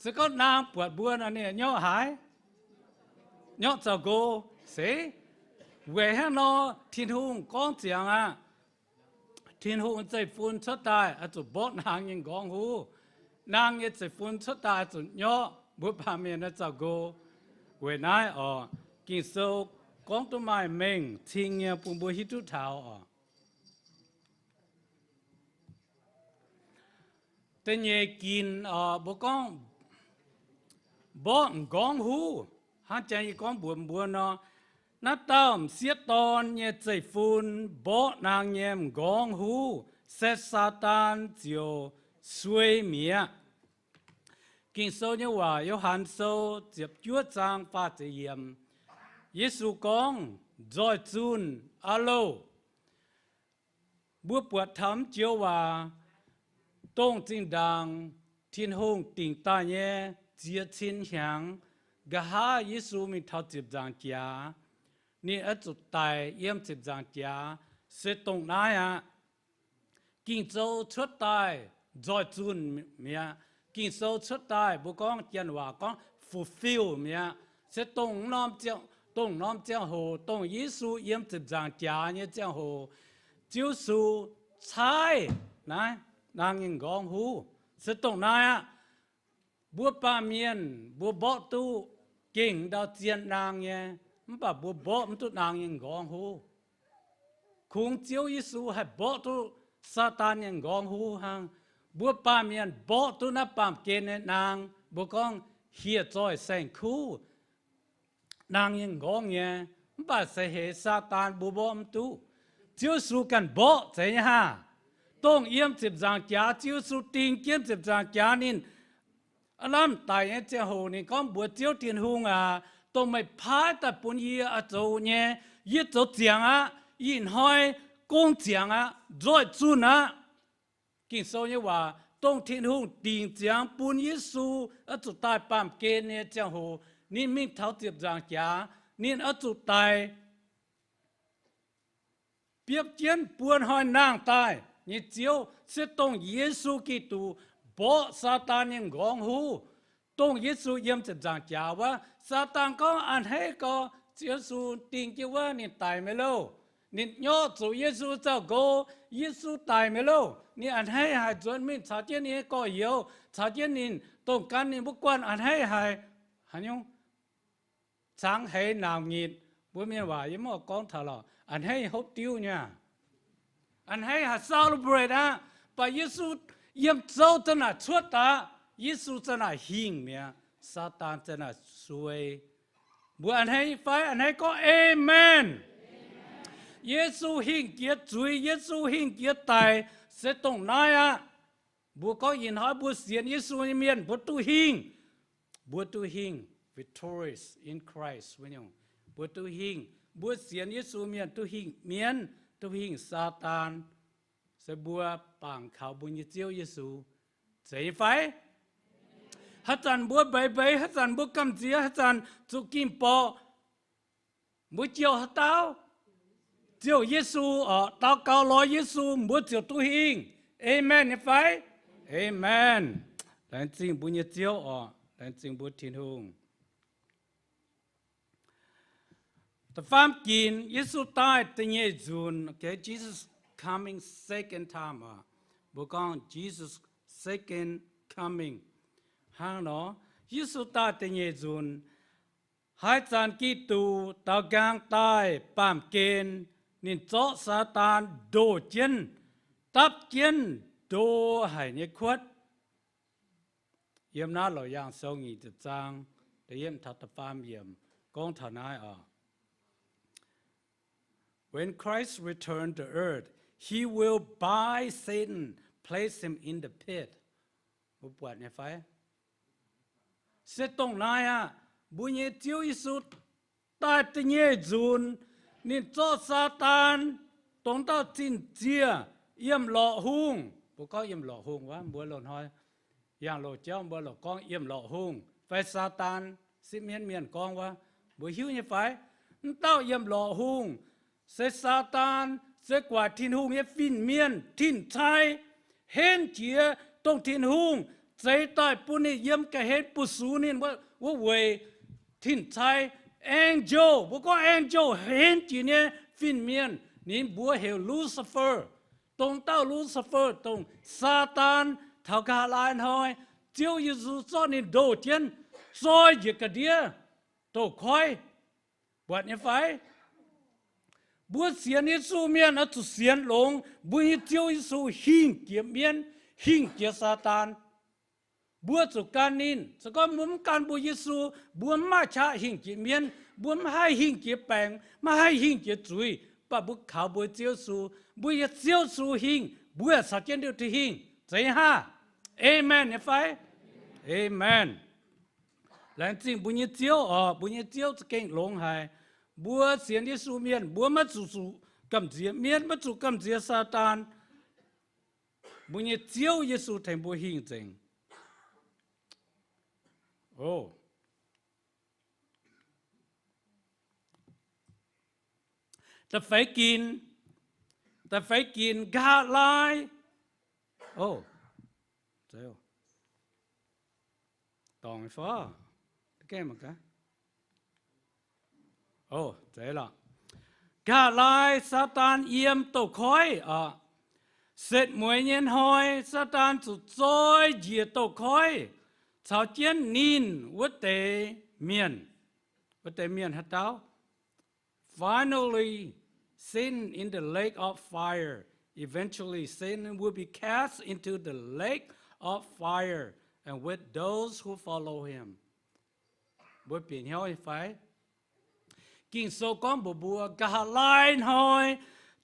Se gorngv naang buatc mbuo nor ninh nyorqv haaix? Nyorqv zaux-nqo. Se weic hnangv nor Tin-Hungh gorngv ziangx aqv. Tin-Hungh nyei zeiv-fun cuotv daaih oix zuqc mborqv naang nyei m'nqorngv huv. Naang nyei zeiv-fun cuotv daaih oix zuqc nyorqv mbuo baamh mienh nyei zaux-nqo. Weic naaiv oc, Ging-Sou gorngv duqv maaih mengh cing nyei bun mbuo hiuv duqv taux oc. Da'nyeic ginc oc, mbuo gorngv mborqv m'nqorngv huv. Hnangv jang yie gorngv mbuox mbuo nor, naaiv dauh m'sieqv dorn nyei zeiv-fun mborqv naang nyei m'nqorngv huv. se Saadaan ziouc suei mi'aqv. Ging-Sou nyei waac, Yo^han Sou ziepc juov zaang faah ziepc yiemc, Yesu gorngv, Nzoih zunh, aa loh. Mbuo buatc taux mv joux waac, dongh zinh ndaangc Tin-Hungh dingc daaih nyei ziex cin hnyangx, nqa'haav Yesu mingh taux ziepc nzaangc jaax, ninh oix zuqc daic yiem ziepc nzaangc jaax, se dongh naaiv aqv. Ging-Sou cuotv daaih nzoih zunh mi'aqv. Ging-Sou cuotv daaih, mbuo gorngv janx waac gorngv fulfill mi'aqv. Se dongh norm, dongh norm ziangh hoc, dongh Yesu yiem ziepc nzaangc jaax nyei ziangh hoc, Ziouv Yesu caaiv naaiv naang nyei nqorngv huv. Se dongh naaiv aqv. Mbuo baamh mienh mbuo mborqv duqv gengh ndau zien naang nyei, mv baac mbuo mborqv mv duqv naang nyei nqorngv huv. Kungx Ziouv Yesu haih mborqv duqv Saadaan nyei nqorngv huv hnangv. Mbuo baamh mienh mborqv duqv naaiv baamh gen nyei naang, mbuo gorngv hieh zoih saeng-kuv naang nyei nqorngv nyei, mv baac se heix Saadaan mbuo mborqv mv duqv. Ziouv Yesu ganh mborqv, zeiz nyei haah? Dongh yiem ziepc nzaangc jaax, Ziouv Yesu ding jienv ziepc nzaangc jaax ninh aav lamh daic nyei ziangh hoc ninh gorngv mbuox Ziouv Tin-Hungh aac, dongh meih paaiv daaih bun yie oix zoux nyei, yie zoux ziangx aqv. Ih hnoi gong ziangx aqv. Nzoih zunh aqv. Ging-Sou nyei waac, dongh Tin-Hungh dingc ziangx bun Yesu oix zuqc daaih baamh gen nyei ziangh hoc, ninh mingh taux ziepc nzaangc jaax, ninh oix zuqc daic biopv jienv buo hnoi nangh daaih nyei Ziouv se dongh Yesu Giduc mborqv Saadaan nyei nqorngv huv. Dongh Yesu yiem ziepc nzaangc jaax wuov, Saadaan gorngv a'hneiv gau, Ziouv Yesu ding jienv wuov, ninh daic meih loh. Ninh nyorqv zuqc Yesu zaux-nqox, Yesu daic meih loh. Ninh a'hneiv haic, nzuonx mingh caux jienv ninh nyei gorx-youz, caux jienv ninh dongh gan ninh mbuo guanh a'hneiv haic. Haaix nyungc? Cangx heix naauc nyitc. Mbuo mienh waac yie mv oix gorngv taux lorqc, a'hneiv hopv diuv nyei. A'hneiv haih celebrate aqv. Mv baac Yesu yiem zouv za'naaic cuotv daaih, Yesu za'naaic hingh mi'aqv, Saadaan za'naaic suei. Mbuo a'hneiv fai? A'hneiv gorngv Amen. Yesu hingh jiex zuiz, Yesu hingh jiex daic, se dongh naaiv aqv. Mbuo gorngv ih hnoi mbuo sienx Yesu nyei mienh mbuo duqv hingh. Mbuo duqv hingh, victorious in Christ wuov nyungc. Mbuo duqv hingh, mbuo sienx Yesu mienh duqv hingh mienv, duqv hingh Saadaan. Se mbuo bangc kaux mbuo nyei Ziouv Yesu. Zeiz nyei fai? Haaix zanc mbuo mbeix mbeix, haaix zanc mbuo gamh nziex, haaix zanc zuqc ging-borqc, mbuo jouh haaix dauh? Ziouc Yesu oc. Daux gaux lorz Yesu, mbuo ziouc duqv hingh. Amen nyei fai? Amen. Laengz zingh mbuo nyei Ziouv oc. Laengz zingh mbuo Tin-Hungh. Da'faam ginc, Yesu daaih da'nyeic nzunc. Okay, Jesus coming second time oc. Mbuo gorngv Jesus second coming. Hnangv nor, Yesu daaih da'nyeic nzunc, haaix zanc Giduc daaux nqaang daaih baamh gen, ninh zorqv Saadaan ndoh jienv, dapv jienv ndo haic nyei kuotv. Yiem naaiv Loz-Yaangh Sou nyic ziepc zaang, da'yietv taux da'faam yiemc gorngv taux naaiv oc. When Christ return to earth, he will bind Satan, place him in the pit. Mbuo buatc nyei fai? Se dongh naaiv aqv. Mbuo nyei Ziouv Yesu daaih da'nyeic nzunc, ninh zorqv Saadaan, dongh dauh zinh zieh, yiem lorqc hungh. Mbuo gorngv yiem lorqc hungh wuov, mbuo loz-hnoi yangh loz-jauv mbuo lorqc gorngv yiem lorqc hungh fai Saadaan, sipv mienv mienh gorngv wuov, mbuo hiuv nyei fai? Mv dauh yiem lorqc hungh se Saadaan, se guaaic Tin-Hungh nyei fin-mienh, tin-cai, henv jiex dongh Tin-Hungh zeix daaih bun ninh yiem ga'hlen buoz-sux ninh wuov weic tin-cai, angel, mbuo gorngv angel, henv jiex nyei fin-mienh, ninh mbuox heuc Lucifer. Dongh dauh Lucifer, dongh Saadaan, taux nqa'haav laai hnoi, Ziouv Yesu zorqv ninh ndoh jienv, zoi njiec ga'ndiev douz-koiv. Buatc nyei fai? Mbuo sienx Yesu mienh oix zuqc sienx longx mbuo nyei Ziouv Yesu hingh jiex mienv, hingh jiex Saadaan. Mbuo zuqc gan ninh. Se gorngv mbuo mv gan mbuo Yesu, mbuo mv maaih qaqv hingh jiex mienv, mbuo mv haih hingh jiex baengc, mv haih hingh jiex zuiz. Mv baac mbuo kaux mbuo Ziouv Yesu, mbuo nyei Ziouv Yesu hingh mbuo caux jienv Tin-Hungh hingh. Zeiz nyei haav? Amen nyei fai? Amen. Laengz zingh mbuo nyei Ziouv oc. Mbuo nyei Ziouv za'gengh longx haic. Mbuo sienx Yesu mienh, mbuo maiv zuqc, zuqc gamh nziex mienv, maiv zuqc gamh nziex Saadaan. Mbuo nyei Ziouv Yesu tengx mbuo hingh nzengc. O, da'feix ginc, da'feix ginc, nqa'haav laai. O, dorngc fai? Nqa'haav laai Saadaan yiem douz-koiv oc. Setv mueiz nyei hnoi, Saadaan zuqc zoi njiec douz-koiv caux jienv ninh wuov deix mienh. Wuov deix mienh haaix dauh? Finally, Satan in the lake of fire. Eventually, Satan will be cast into the lake of fire and with those who follow him. Mbuo bieqc hnyouv nyei fai? Ging-Sou gorngv mbuox mbuo, nqa'haav laai hnoi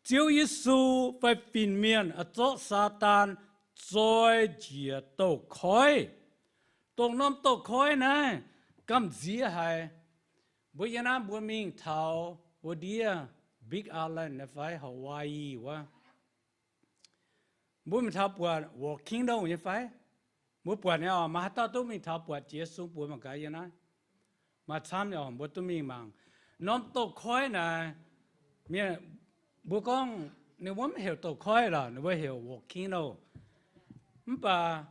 Ziouv Yesu fai fin-mienh oix zorqv Saadaan zoi njiec douz-koiv. Dongh norm douz-koiv naaiv gamh nziex haic. Mbuo yiem naaiv mbuo mingh taux wuov ndiev Big Island nyei fai Hawaii wuov, mbuo mingh taux buatc volcano nyei fai? Mbuo buatc nyei oc. Maaih haaix dauh duqv mingh taux buatc jiex sung buoz mangc gaax yiem naaiv. Maaih camv nyei oc, mbuo duqv mingh mangc. Norm douz-koiv naaic, mienh, mbuo gorngv ninh mbuo mv heuc douz-koiv lorqc, ninh mbuo heuc volcano. Mv baac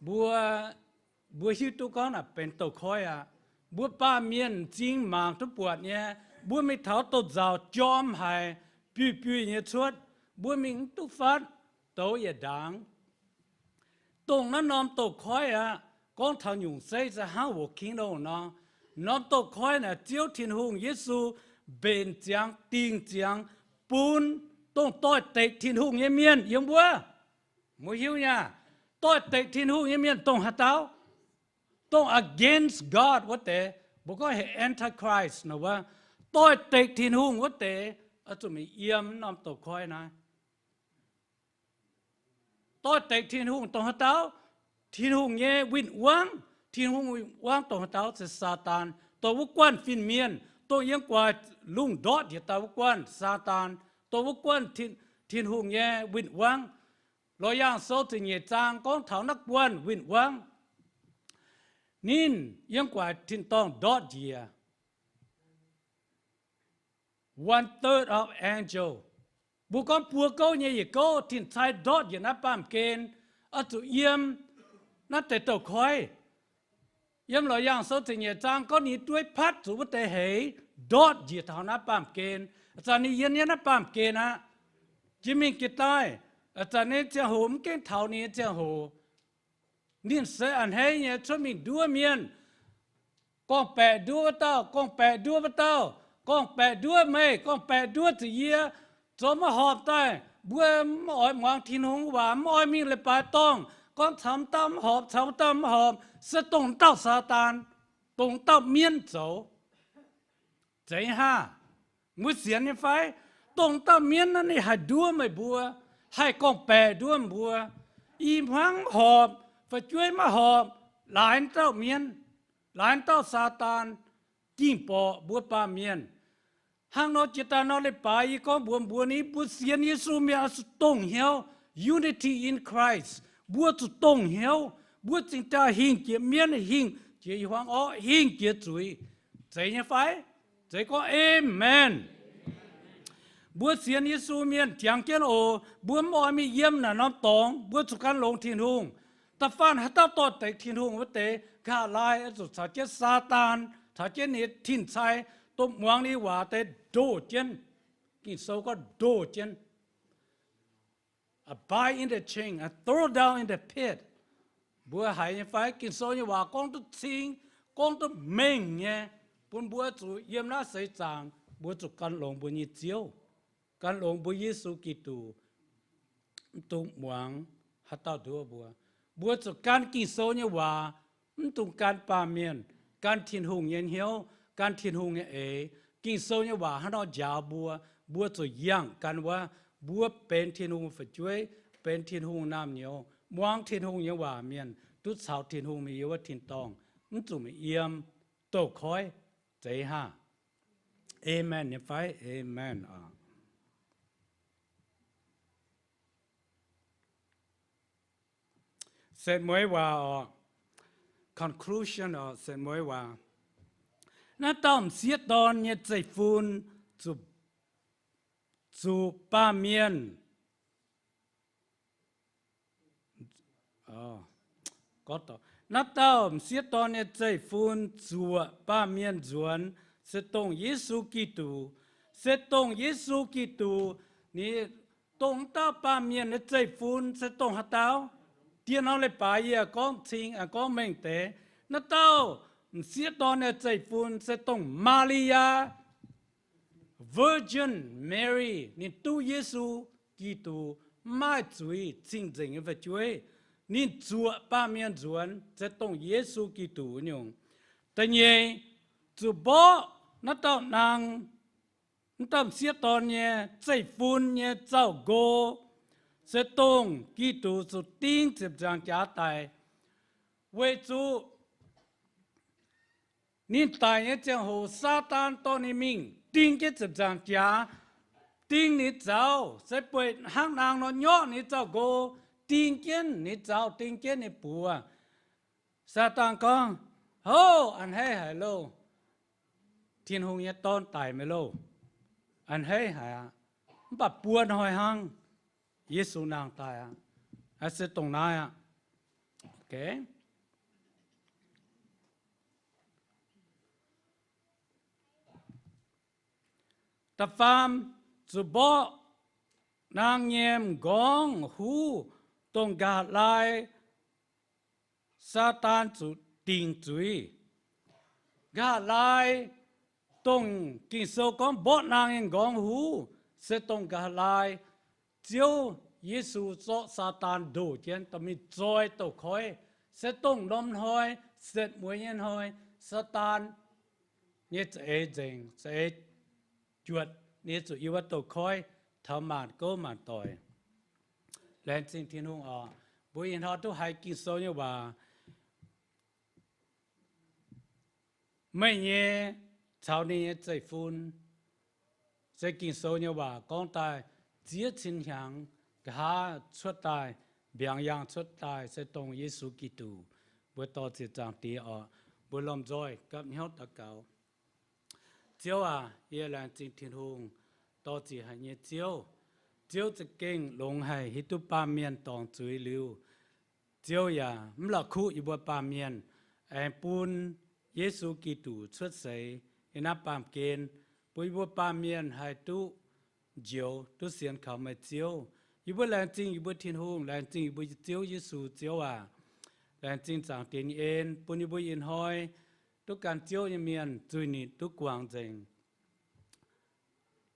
mbuo, mbuo hiuv duqv gorngv naaic benx douz-koiv aqv. Mbuo baamh mienh m'zing mangc duqv buatc nyei. Mbuo mingh taux douz-nzauc jorm haic, biuiv-biuiv nyei cuotv, mbuo mingh mv duqv fatv, douz yietc ndaangc. Dongh naaiv norm douz-koiv aqv. Gorngv taux nyungc zeiv se hnangv volcano nor. Norm douz-koiv naaic Ziouv Tin-Hungh, Yesu mbenc ziangx dingh ziangx bun dongh doix-dekc Tin-Hungh nyei mienh yiem wuov. Mbuo hiuv nyei aqv. Doix-dekc Tin-Hungh nyei mienh dongh haaix dauh? Dongh against God wuov deix, mbuo gorngv heuc Antichrist nor wuov. Doix-dekc Tin-Hungh wuov deix oix zuqc mingh yiem norm douz-koiv naaiv. Doix-dekc Tin-Hungh dongh haaix dauh? Tin-Hungh nyei win-wangv. Tin-Hungh win-wangv dongh haaix dauh? Se Saadaan. Dongh wuov guanh fin-mienh, dongh yiem guaax lungh ndortv njiec daaih wuov guanh, Saadaan. Dongh wuov guanh Tin-Hungh nyei win-wangv. Loz-yaangh sou ziepc nyeic zaang gorngv taux naaiv guanh win-wangv. Ninh yiem guaax tin-dorngh ndortv njiec. One third of angel. Mbuo gorngv buo gouv nyei yietc gouv tin-cai ndortv njiec naaiv baamh gen, oix zuqc yiem naaiv deix douz-koiv. Yiem Loz-yaangh sou ziepc nyeic zaang gorngv ninh dueiv patv zuqc wuov deix heix ndortv njiec taux naaiv baamh gen. Ih zanc ninh yiem nyei naaiv baamh gen aqv. Jiex mingh jiex daaih, ih zanc nyei ziangh hoc mv gengh taux ninh nyei ziangh hoc. Ninh se a'hneiv nyei cuotv mingh nduov mienh. Gorngv-baeqc nduov wuov dauh, gorngv-baeqc nduov wuov dauh, gorngv-baeqc nduov meih, gorngv-baeqc nduov zuqc yie, zoux maiv horpc daaih. Mbuo mv oix muangx Tin-Hungh waac, mv oix mingh leiz-baaix dorngh, gorngv caux dauh mv horpc, caux dauh mv horpc, se dongh dauh Saadaan, dongh dauh mienv zoux. Zeiz haah? Mbuo sienx nyei fai? Dongh dauh mienv naaiv ninh haih nduov meih mbuo, haih gorngv-baeqc nduov mbuo. I hmuangv mv horpc, fu'jueiv maiv horpc, laaix dauh mienv, laaix dauh Saadaan, ging-borqc mbuo baamh mienh. Hnangv nor jiex daaih nor leiz-baaix yie gorngv mbuox mbuo ni, mbuo sienx Yesu mienh oix zuqc dongh hnyouv, unity in Christ. Mbuo zuqc dongh hnyouv, mbuo cingx daaih hingh jiex mienv, hingh jiex i hmuangv orqv, hingh jiex zuiz. Zeiz nyei fai? Zeiz gorngv amen. Mbuo sienx Yesu mienh jangx jienv oc, mbuo mv oix mingh yiem naaiv norm dorngx, mbuo zuqc gan longx Tin-Hungh. Da'faanh haaix dauh doix-dekc Tin-Hungh wuov deix, nqa'haav laai oix zuqc caux jienv Saadaan, caux jienv ninh nyei tin-cai, dongh muangx ninh waac deix ndoh jienv. Ging-Sou gorngv ndoh jienv. Abide in the chain and throw down in the pit. Mbuo haiz nyei fai? Ging-Sou nyei waac gorngv duqv cing, gorngv duqv mengh nyei, bun mbuo zuqc yiem naaiv seix zaangc mbuo zuqc gan longx mbuo nyei Ziouv, gan longx mbuo Yesu Giduc. Mv dungx muangx haaix dauh nduov mbuo. Mbuo zuqc gan Ging-Sou nyei waac, mv dungx gan baamh mienh, gan Tin-Hungh nyei hnyouv, gan Tin-Hungh nyei eix. Ging-Sou nyei waac hnangv nor njaaux mbuo, mbuo zuqc yangh gan wuov, mbuo benx Tin-Hungh fu'jueiv, benx Tin-Hungh naamh nyouz, muangx Tin-Hungh nyei waac mienh, duqv caux Tin-Hungh mingh yiem wuov tin-dorngh, mv zuqc mingh yiem douz-koiv zeiz haah? Amen nyei fai? Amen oc. Setv mueiz waac oc, conclusion oc, setv mueiz waac. Naaiv dauh m'sieqv dorn nyei zeiv-fun zuqc, zuqc baamh mienh Naaiv dauh m'sieqv dorn nyei zeiv-fun zuoqc baamh mienh nzuonx, se dongh Yesu Giduc. Se dongh Yesu Giduc. Ninh dongh dauh baamh mienh nyei zeiv-fun se dongh haaix dauh? Dieh norm leiz-baaix yie gorngv cing, gorngv mengh deix. Naaiv dauh m'sieqv dorn nyei zeiv-fun se dongh Maa^li^yaa, Virgin Mary, ninh duqv Yesu Giduc, mv maaih zuiz, cing-nzengc nyei fu'jueiv. Ninh zuoqc baamh mienh nzuonx se dongh Yesu Giduc nyungc. Da'nyeic, zuqc mborqv naaiv dauh naang, naaiv dauh m'sieqv dorn nyei zeiv-fun nyei zaux-nqo, se dongh Giduc zuqc ding ziepc nzaangc jaax daic, weic zuqc ninh daic nyei ziangh hoc Saadaan dorh ninh mingh ding jienv ziepc nzaangc jaax, ding ninh zaux, se bueix hnangv naang nor nyorqv ninh zaux-nqo, ding jienv ninh zaux, ding jienv ninh buoz. Saadaan gorngv, Hov, a'hneiv haic loh! Tin-Hungh nyei Dorn daic meih loh! A'hneiv haic aqv. Mv baac buo hnoi hnangv, Yesu nangh daaih aqv. Se dongh naaiv aqv. Da'faam, zuqc mborqv naang nyei m'nqorngv huv, dongh nqa'haav laai Saadaan zuqc dingc zuiz. Nqa'haav laai, dongh Ging-Sou gorngv mborqv naang nyei m'nqorngv huv, se dongh nqa'haav laai Ziouv Yesu zorqv Saadaan ndoh jienv dorh mingh zoi douz-koiv, se dongh norm hnoi setv mueiz nyei hnoi, Saadaan nyei za'eix nzengc, za'eix juotc, ninh zuqc yiem wuov douz-koiv taux maanc gouv maanc doic. Laengz zingh Tin-Hungh oc, mbuo ih hnoi duqv haiz Ging-Sou nyei waac. Meih nyei caux ninh nyei zeiv-fun, se Ging-Sou nyei waac gorngv daaih ziex cin hnyangx nqa'haav cuotv daaih, mbiaangx yaangh cuotv daaih, se dongh Yesu Giduc. Mbuo dor-ziec Zaangc Diex oc. Mbuo lomh nzoih gapv hnyouv daux gaux. Ziouv aac, yie laengz zingh Tin-Hungh, dor-ziec haic nyei Ziouv. Ziouv za'gengh longx haic hiuv duqv baamh mienh dorngc zuiz liuz, Ziouv yaac mv la'kuqv yie mbuo baamh mienh, aengx bun Yesu Giduc cuotv seix yiem naaiv baamh gen, bun yie mbuo baamh mienh haih duqv njoux, duqv sienx kaux meih Ziouv. Yie mbuo laengz zingh yie mbuo Tin-Hungh, laengz zingh yie mbuo Ziouv Yesu. Ziouv aac, laengz zingh Zaangc Diex nyei en bun yie mbuo ih hnoi duqv gan Ziouv nyei mienh zuiz-nitc duqv guangc nzengc,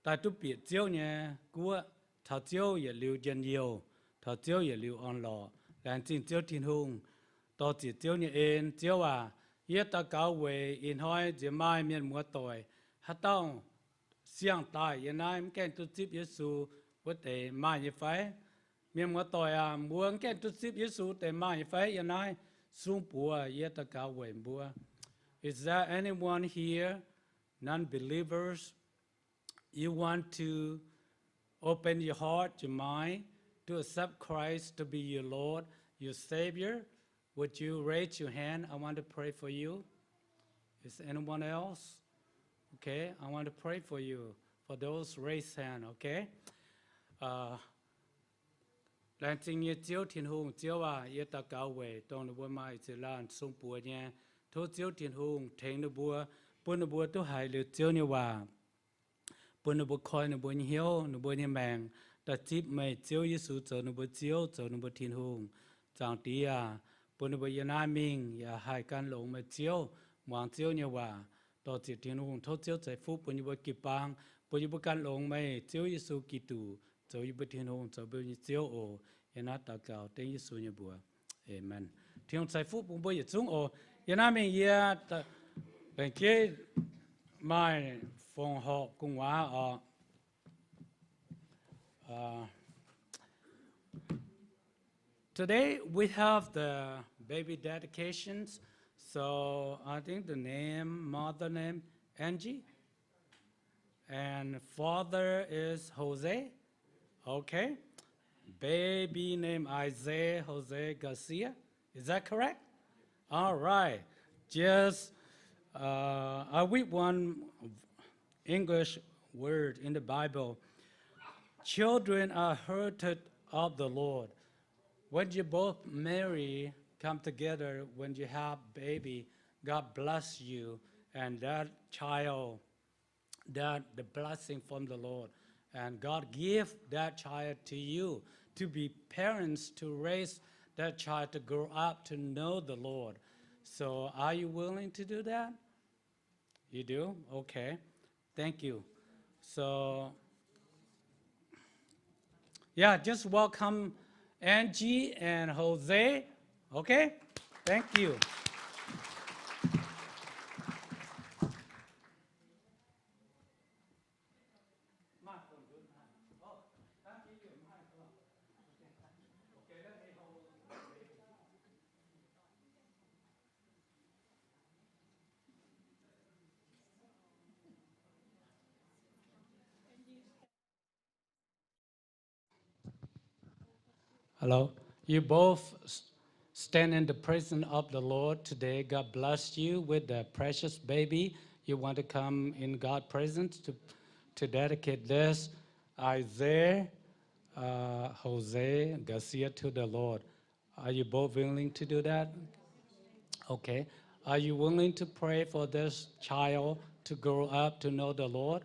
daaih duqv bieqc Ziouv nyei guoqv, taux Ziouv yietc liuz njien-youh, taux Ziouv yietc liuz orn-lorqc. Laengz zingh Ziouv Tin-Hungh, dor-ziec Ziouv nyei en. Ziouv aac, yie daux gaux weic ih hnoi nziex maaih mienh muoz-doic, haaix dauh siang-daaih yiem naaiv mv gaengh duqv zipv Yesu wuov deix maaih nyei fai? Mienh muoz-doic aac, mbuo mv gaengh duqv zipv Yesu wuov deix maaih nyei fai yiem naaiv? Sung buoz, yie daux gaux weic mbuo. Is there anyone here, non-believers, you want to open your heart, your mind to accept Christ to be your Lord, your Savior? Would you raise your hand? I want to pray for you. Is anyone else? Okay, I want to pray for you. For those raise hand, okay? Uh, Laengz zingh nyei Ziouv Tin-Hungh, Ziouv aac, yie daux gaux weic dongh ninh mbuo maaih ziex laanh sung buoz nyei. Tov Ziouv Tin-Hungh tengx ninh mbuo, bun ninh mbuo duqv haiz liuz Ziouv nyei waac, bun ninh mbuo koi ninh mbuo nyei hnyouv, ninh mbuo nyei maengc, daaih zipv meih Ziouv Yesu zoux ninh mbuo Ziouv, zoux ninh mbuo Tin-Hungh. Zaangc Diex aac, bun ninh mbuo yiem naaiv mingh yaac haih gan longx meih Ziouv, muangx Ziouv nyei waac. Dor-ziec Tin-Hungh, tov Ziouv ceix fuqv bun yie mbuo jiu-baang, bun yie mbuo gan longx meih Ziouv Yesu Giduc zoux yie mbuo Tin-Hungh, zoux mbuo nyei Ziouv oc. Yie naaiv daux gaux dengv Yesu nyei mbuox. Aamen. Tin-Hungh ceix fuqv bun mbuo yietc zungv oc. Yie naaiv mingh yie laengz jienv maaih fongc horc gu'nguaaz oc. Today we have the baby dedications. So I think the name, mother name Angie, and father is Jose. Okay. Baby name Isaiah Jose Garcia. Is that correct? All right. Just, uh, I read one English word in the Bible. Children are heritage of the Lord. When you both marry, come together, when you have baby, God bless you, and that child, that the blessing from the Lord. And God give that child to you to be parents, to raise that child to grow up to know the Lord. So are you willing to do that? You do? Okay. Thank you. So, yeah, just welcome Angie and Jose. Okay? Thank you. Hello. You both s- stand in the presence of the Lord today. God bless you with the precious baby. You want to come in God's presence to, to dedicate this Isaiah, uh, Jose Garcia to the Lord. Are you both willing to do that? Okay. Are you willing to pray for this child to grow up to know the Lord?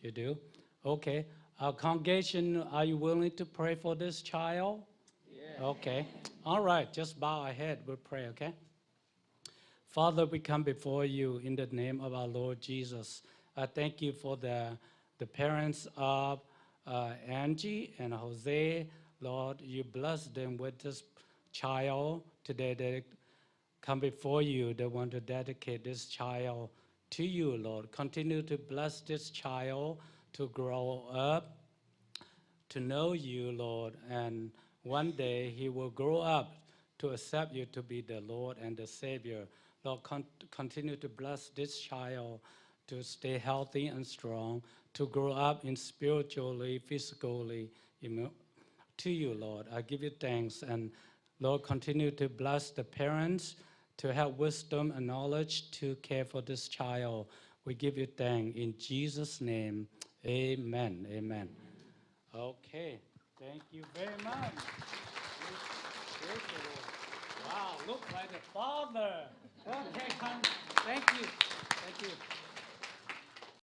You do? Okay. Our congregation, are you willing to pray for this child? Yeah. Okay. All right. Just bow our head. We'll pray, okay? Father, we come before you in the name of our Lord Jesus. I thank you for the, the parents of, uh, Angie and Jose. Lord, you bless them with this child today. They come before you. They want to dedicate this child to you, Lord. Continue to bless this child to grow up to know you, Lord, and one day he will grow up to accept you to be the Lord and the Savior. Lord, con- continue to bless this child to stay healthy and strong, to grow up in spiritually, physically, emo- to you, Lord. I give you thanks, and Lord, continue to bless the parents to have wisdom and knowledge to care for this child. We give you thanks in Jesus' name. Amen. Amen. Okay. Thank you very much. Praise the Lord. Wow, look like a father. Okay, come.